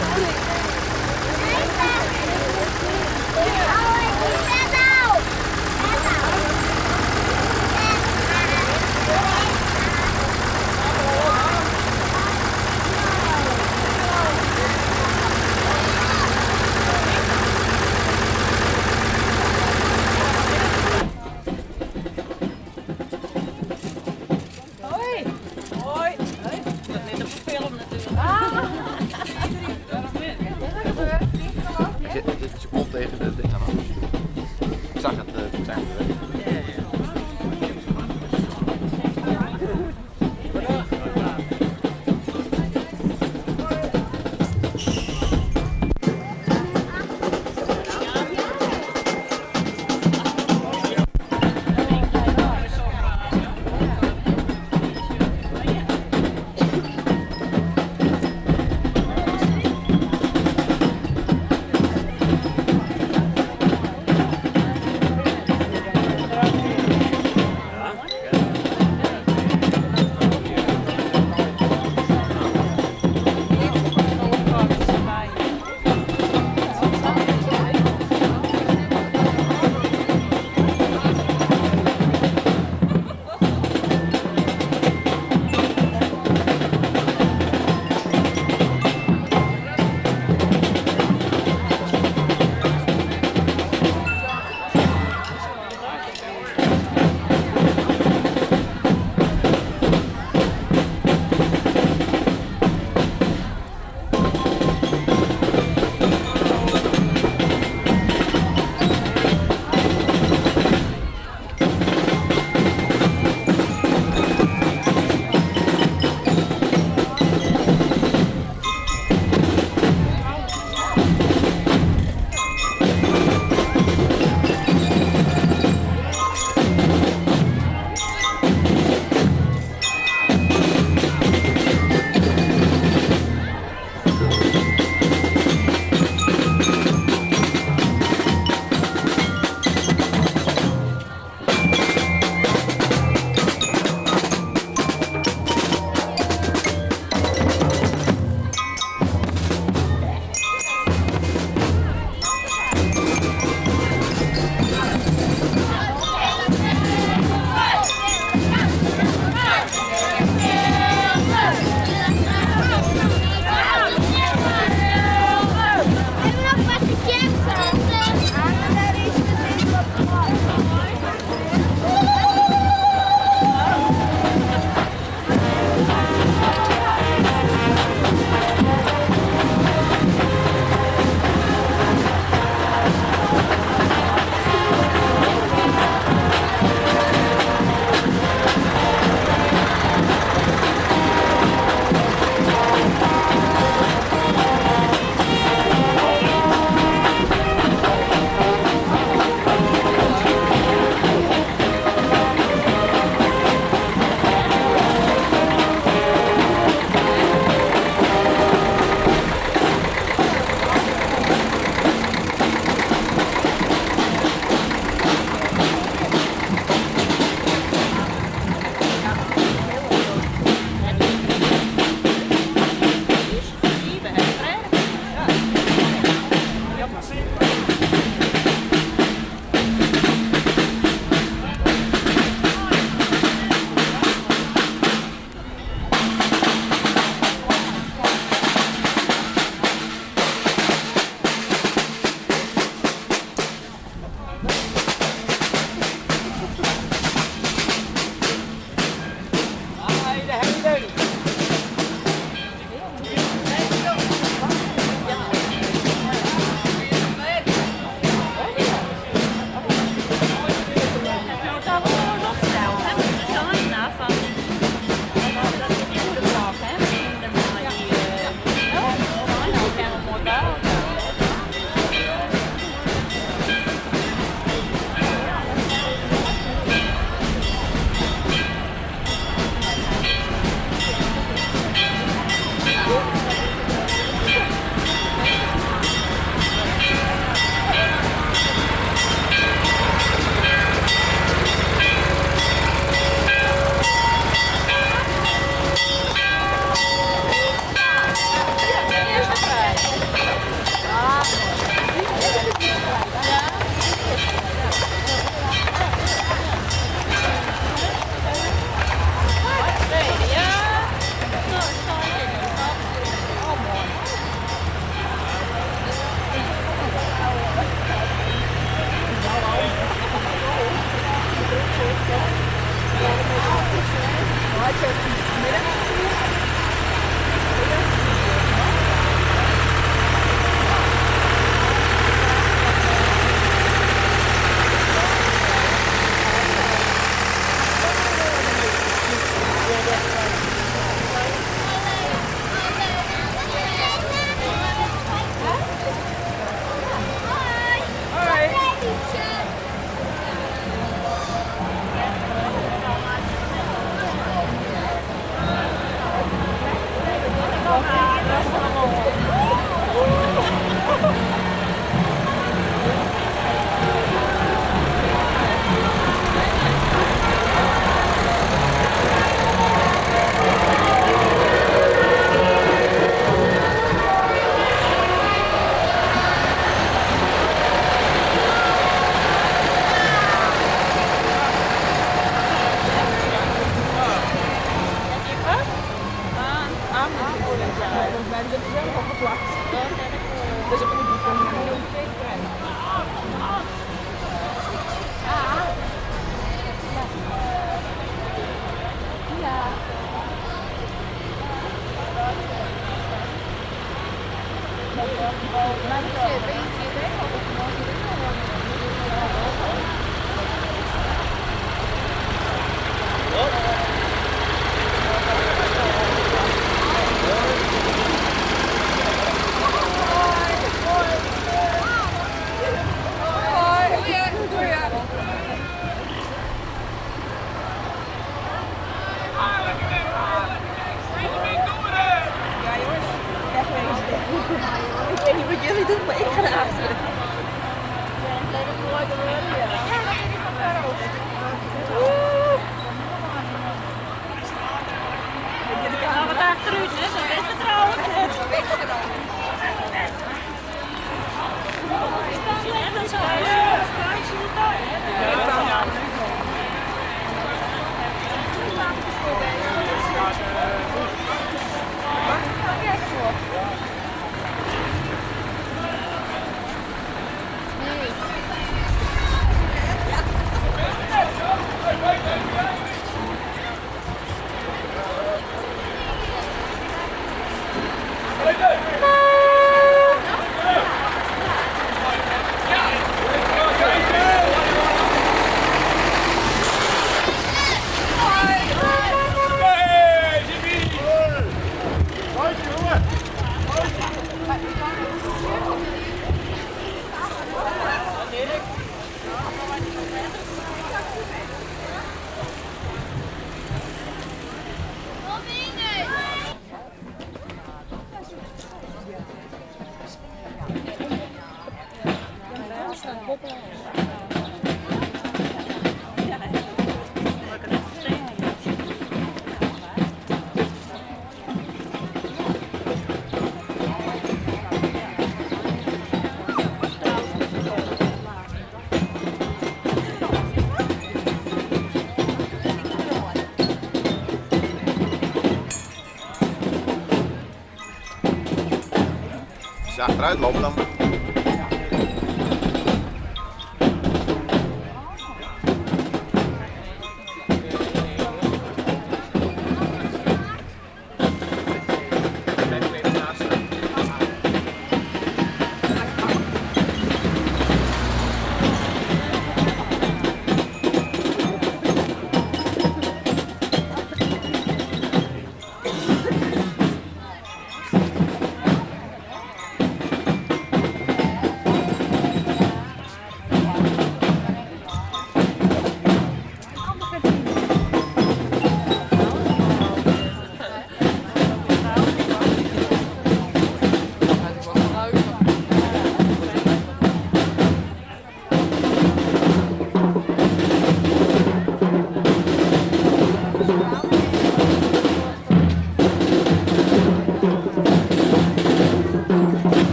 Als je achteruit loopt, dan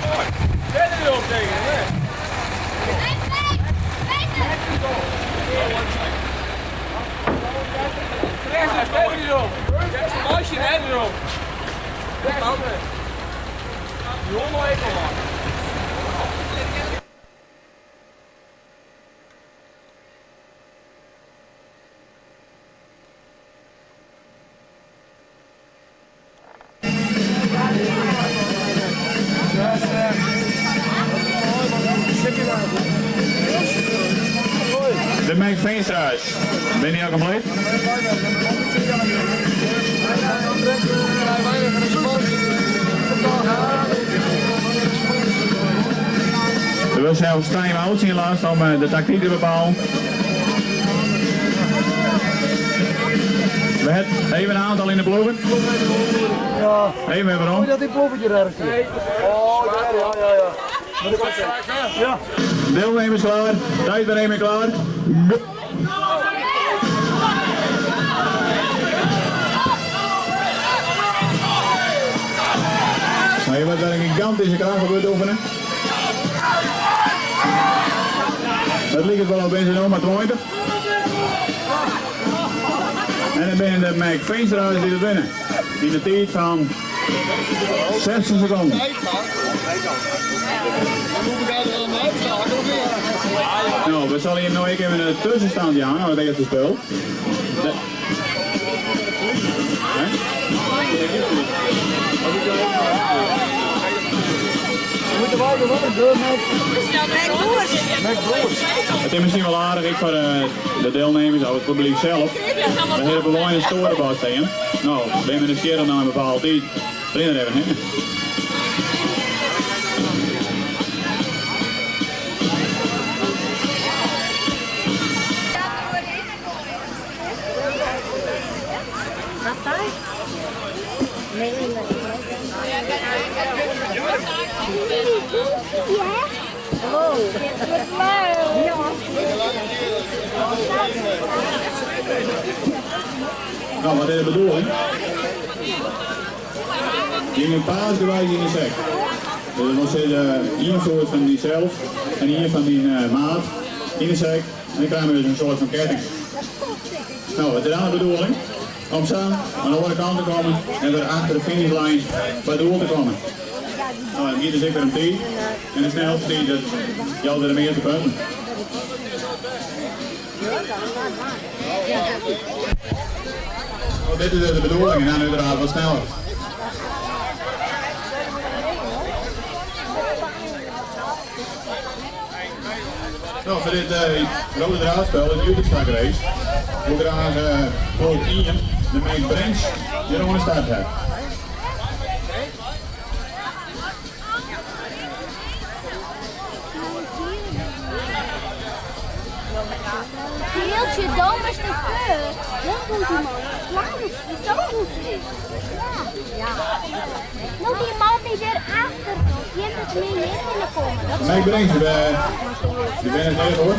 Mooi. Verder erop tegen hem, hè? Rechts, verder erop. Meisje, verder erop. Die hond nog even man. De Mac Veenstra's. Ben je al compleet? Er was zelfs time-out in laatst om de tactiek te bepalen. We hebben even een aantal in de ploegen. Ja. Even waarom. Oh, dat die ploegetje ergens hier. Oh, ja, ja, ja. Ja. Deelnemers klaar, tijdberekening klaar. Go. Nou, je wordt daar een gigantische kracht op oefenen. Dat ligt wel op in zijn maar 20. En dan ben de Mac Veenstra's die het winnen. In de tijd van 16 seconden. Nou, we zullen hier nog even een tussenstand hangen, het eerste spel. De... Hè? Het is misschien wel aardig ik voor de deelnemers of het publiek zelf. We hebben gewoon een storenbas staan. Nou, ben we een naar een bepaalde tijd. Rin er even, hè? Wat zei? Nee, nee. Oh, Nou, wat is de bedoeling? Je een paasgewijs in de zek. Dus dan zit hier een soort van die zelf en hier van die maat in de zek. En dan krijgen we dus een soort van ketting. Nou, wat is dan de bedoeling? Om zo aan de andere kant te komen en weer achter de finishlijn bij het doel te komen. Nou, het gaat dus ik weer een tijd. En de snelste tijd, dat jou er de meeste punten. Nou, dit is dus de bedoeling en dan uiteraard wat sneller. Nou, voor dit rode draadspel, het Utrecht race, wil ik graag voor 1 de Mac Branch hier aan de start hebben. Hieltje dom is de veur. Dat moet die man. Klaar is, dat moet is. Ja. Nou, die man die erachter, die heeft het meer in willen komen. Dat Mac Branch, je bent het even hoor.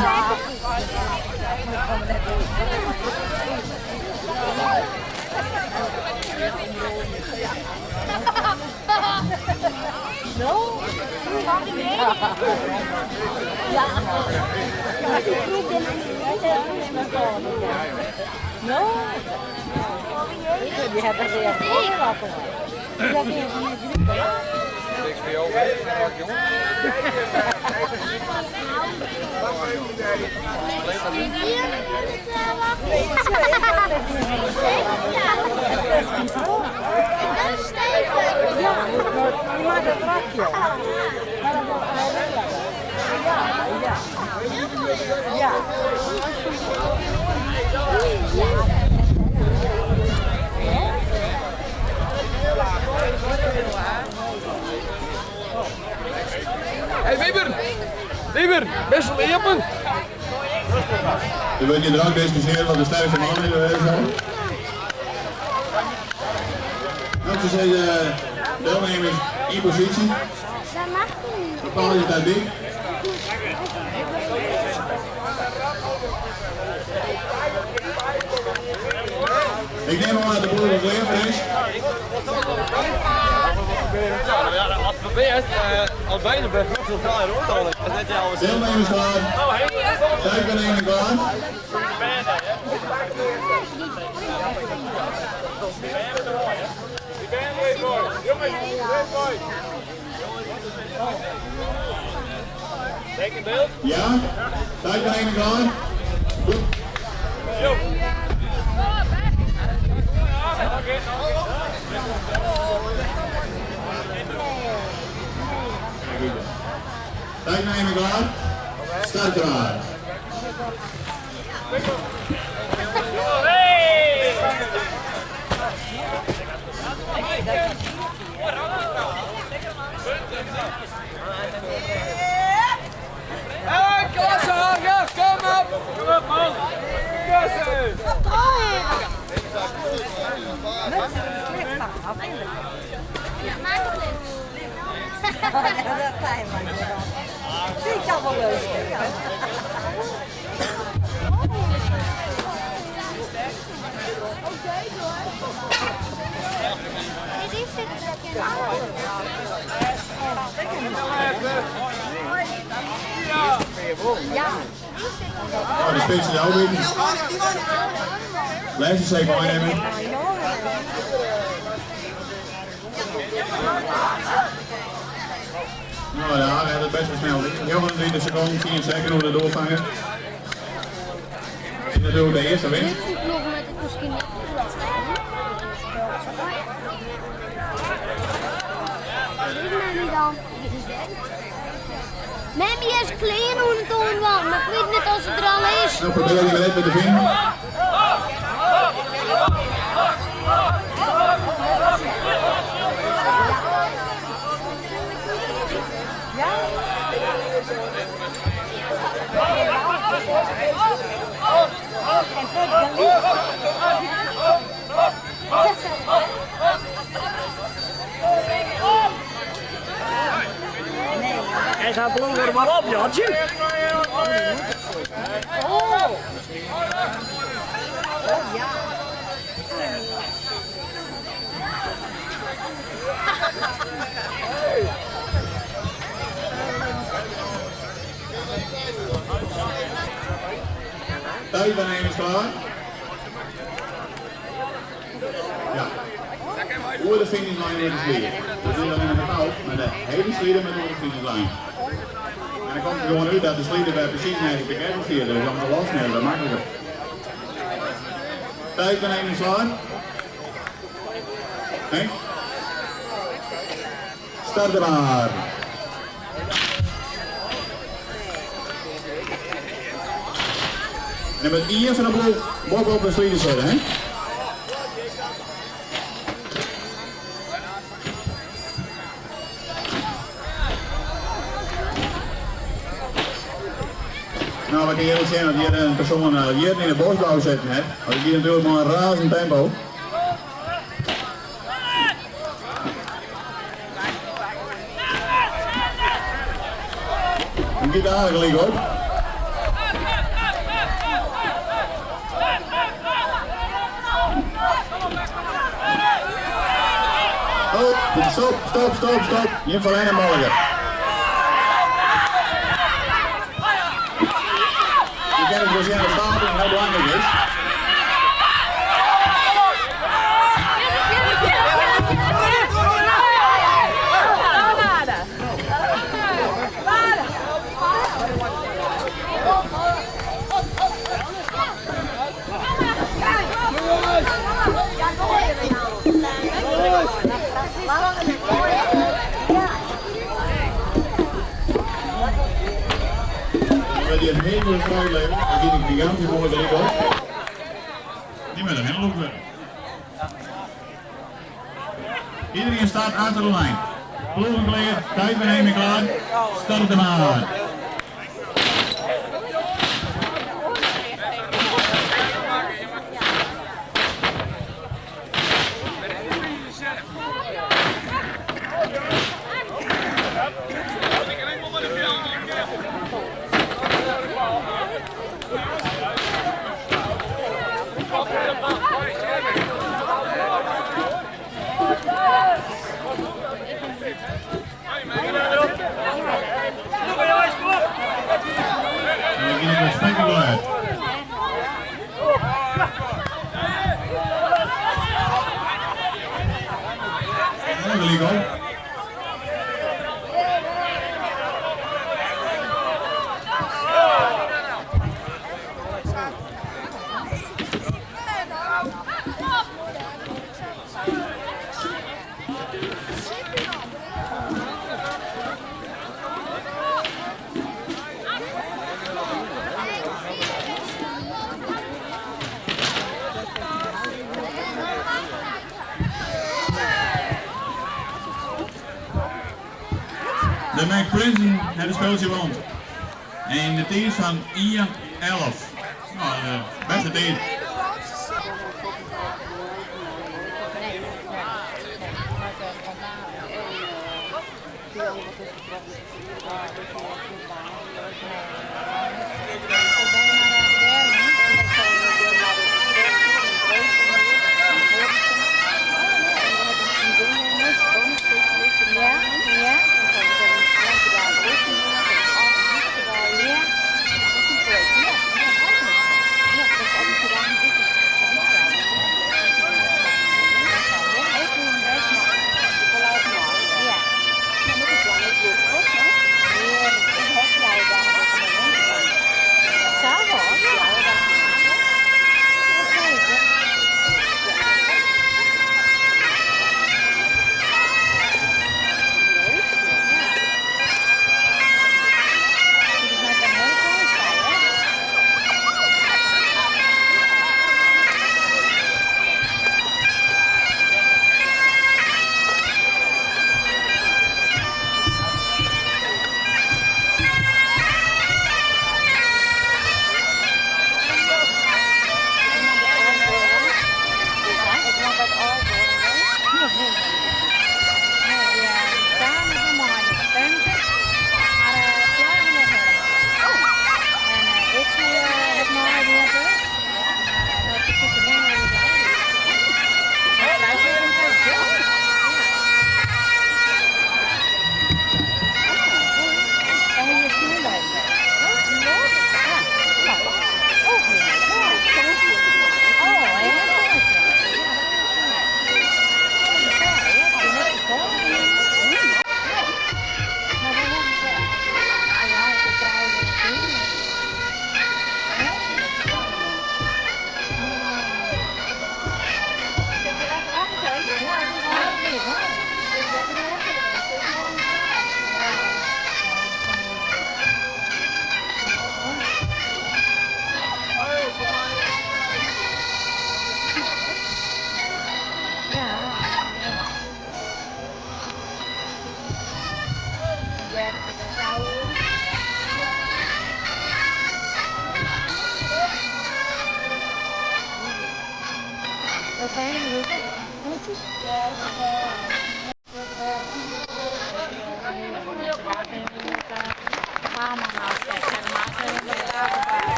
No. Ja. No. Die hebben ze weer voorgelaten. Niks voor jou, hè? Jongen. Ja, je maakt een trakje. Ja, ja. Ja. Hey Weber! Weber, best wel eerpen! Er wordt hier druk discussiëren wat de sterkste man in de wereld zijn. Nou, ze zijn deelnemers in positie. Bepaal je tactiek. Ik neem al aan de boer wat leer is. Ja, als het probeert, Al bijna bij het klaar hoor. Deelnemers klaar. Tijdbenemer klaar. Ja, tijdbenemer klaar. Goed. Tijdnemer klaar. Start klaar. Hey, klasse Hagen, kom op! Kom op man! Klasse! Ja, maak het leuk. Dat zijn maar. Vind ik dat wel leuk. Ja. Dit is het. Ja. Nou, de spits is ook in. Blijf eens even meenemen. Nou ja, we hebben het best wel snel. 29 seconden, 10 seconden hoe de doorvangen. Het is natuurlijk de eerste winst. Dit is nog met het misschien net. Dit is Mammy dan. Mammy is klein hoe het doen wel, maar ik weet niet of ze er al is. Nou, probeer je net met de vinger. En zijn bloem er maar op, Jantje. Oh. Ja. Tijd van is klaar. Ja. Oor de finishlijn wordt de slider. Dat is alleen maar goud, maar de hele slider met oor de finishlijn. En dan komt het gewoon uit dat de slider bij precies nergens de kerk viert, dus om te losnemen, dat makkelijker. Tijd van is klaar. Henk. Start er maar. En met één van de ploeg bovenop de slider zetten, hè? Nou, wat ik eerlijk zeggen, dat hier een persoon hier in de bosbouw zitten, hè? Want ik hier natuurlijk maar een razend tempo. En gaat daar gelijk op. Oh, stop, stop, stop, stop. Jim van Lennenbalken. Je kent het dus in de stapeling heel belangrijk is. Bij die hele grote leven, dan gaat een gigantisch mooie drie op. Die met een hele loop. Iedereen staat achter de lijn. Ploegen klaar, tijdbeneming klaar. Start hem maar. De McPrinsen het het spultsje won. In de tijd van 1-11. Nou, de beste tijd.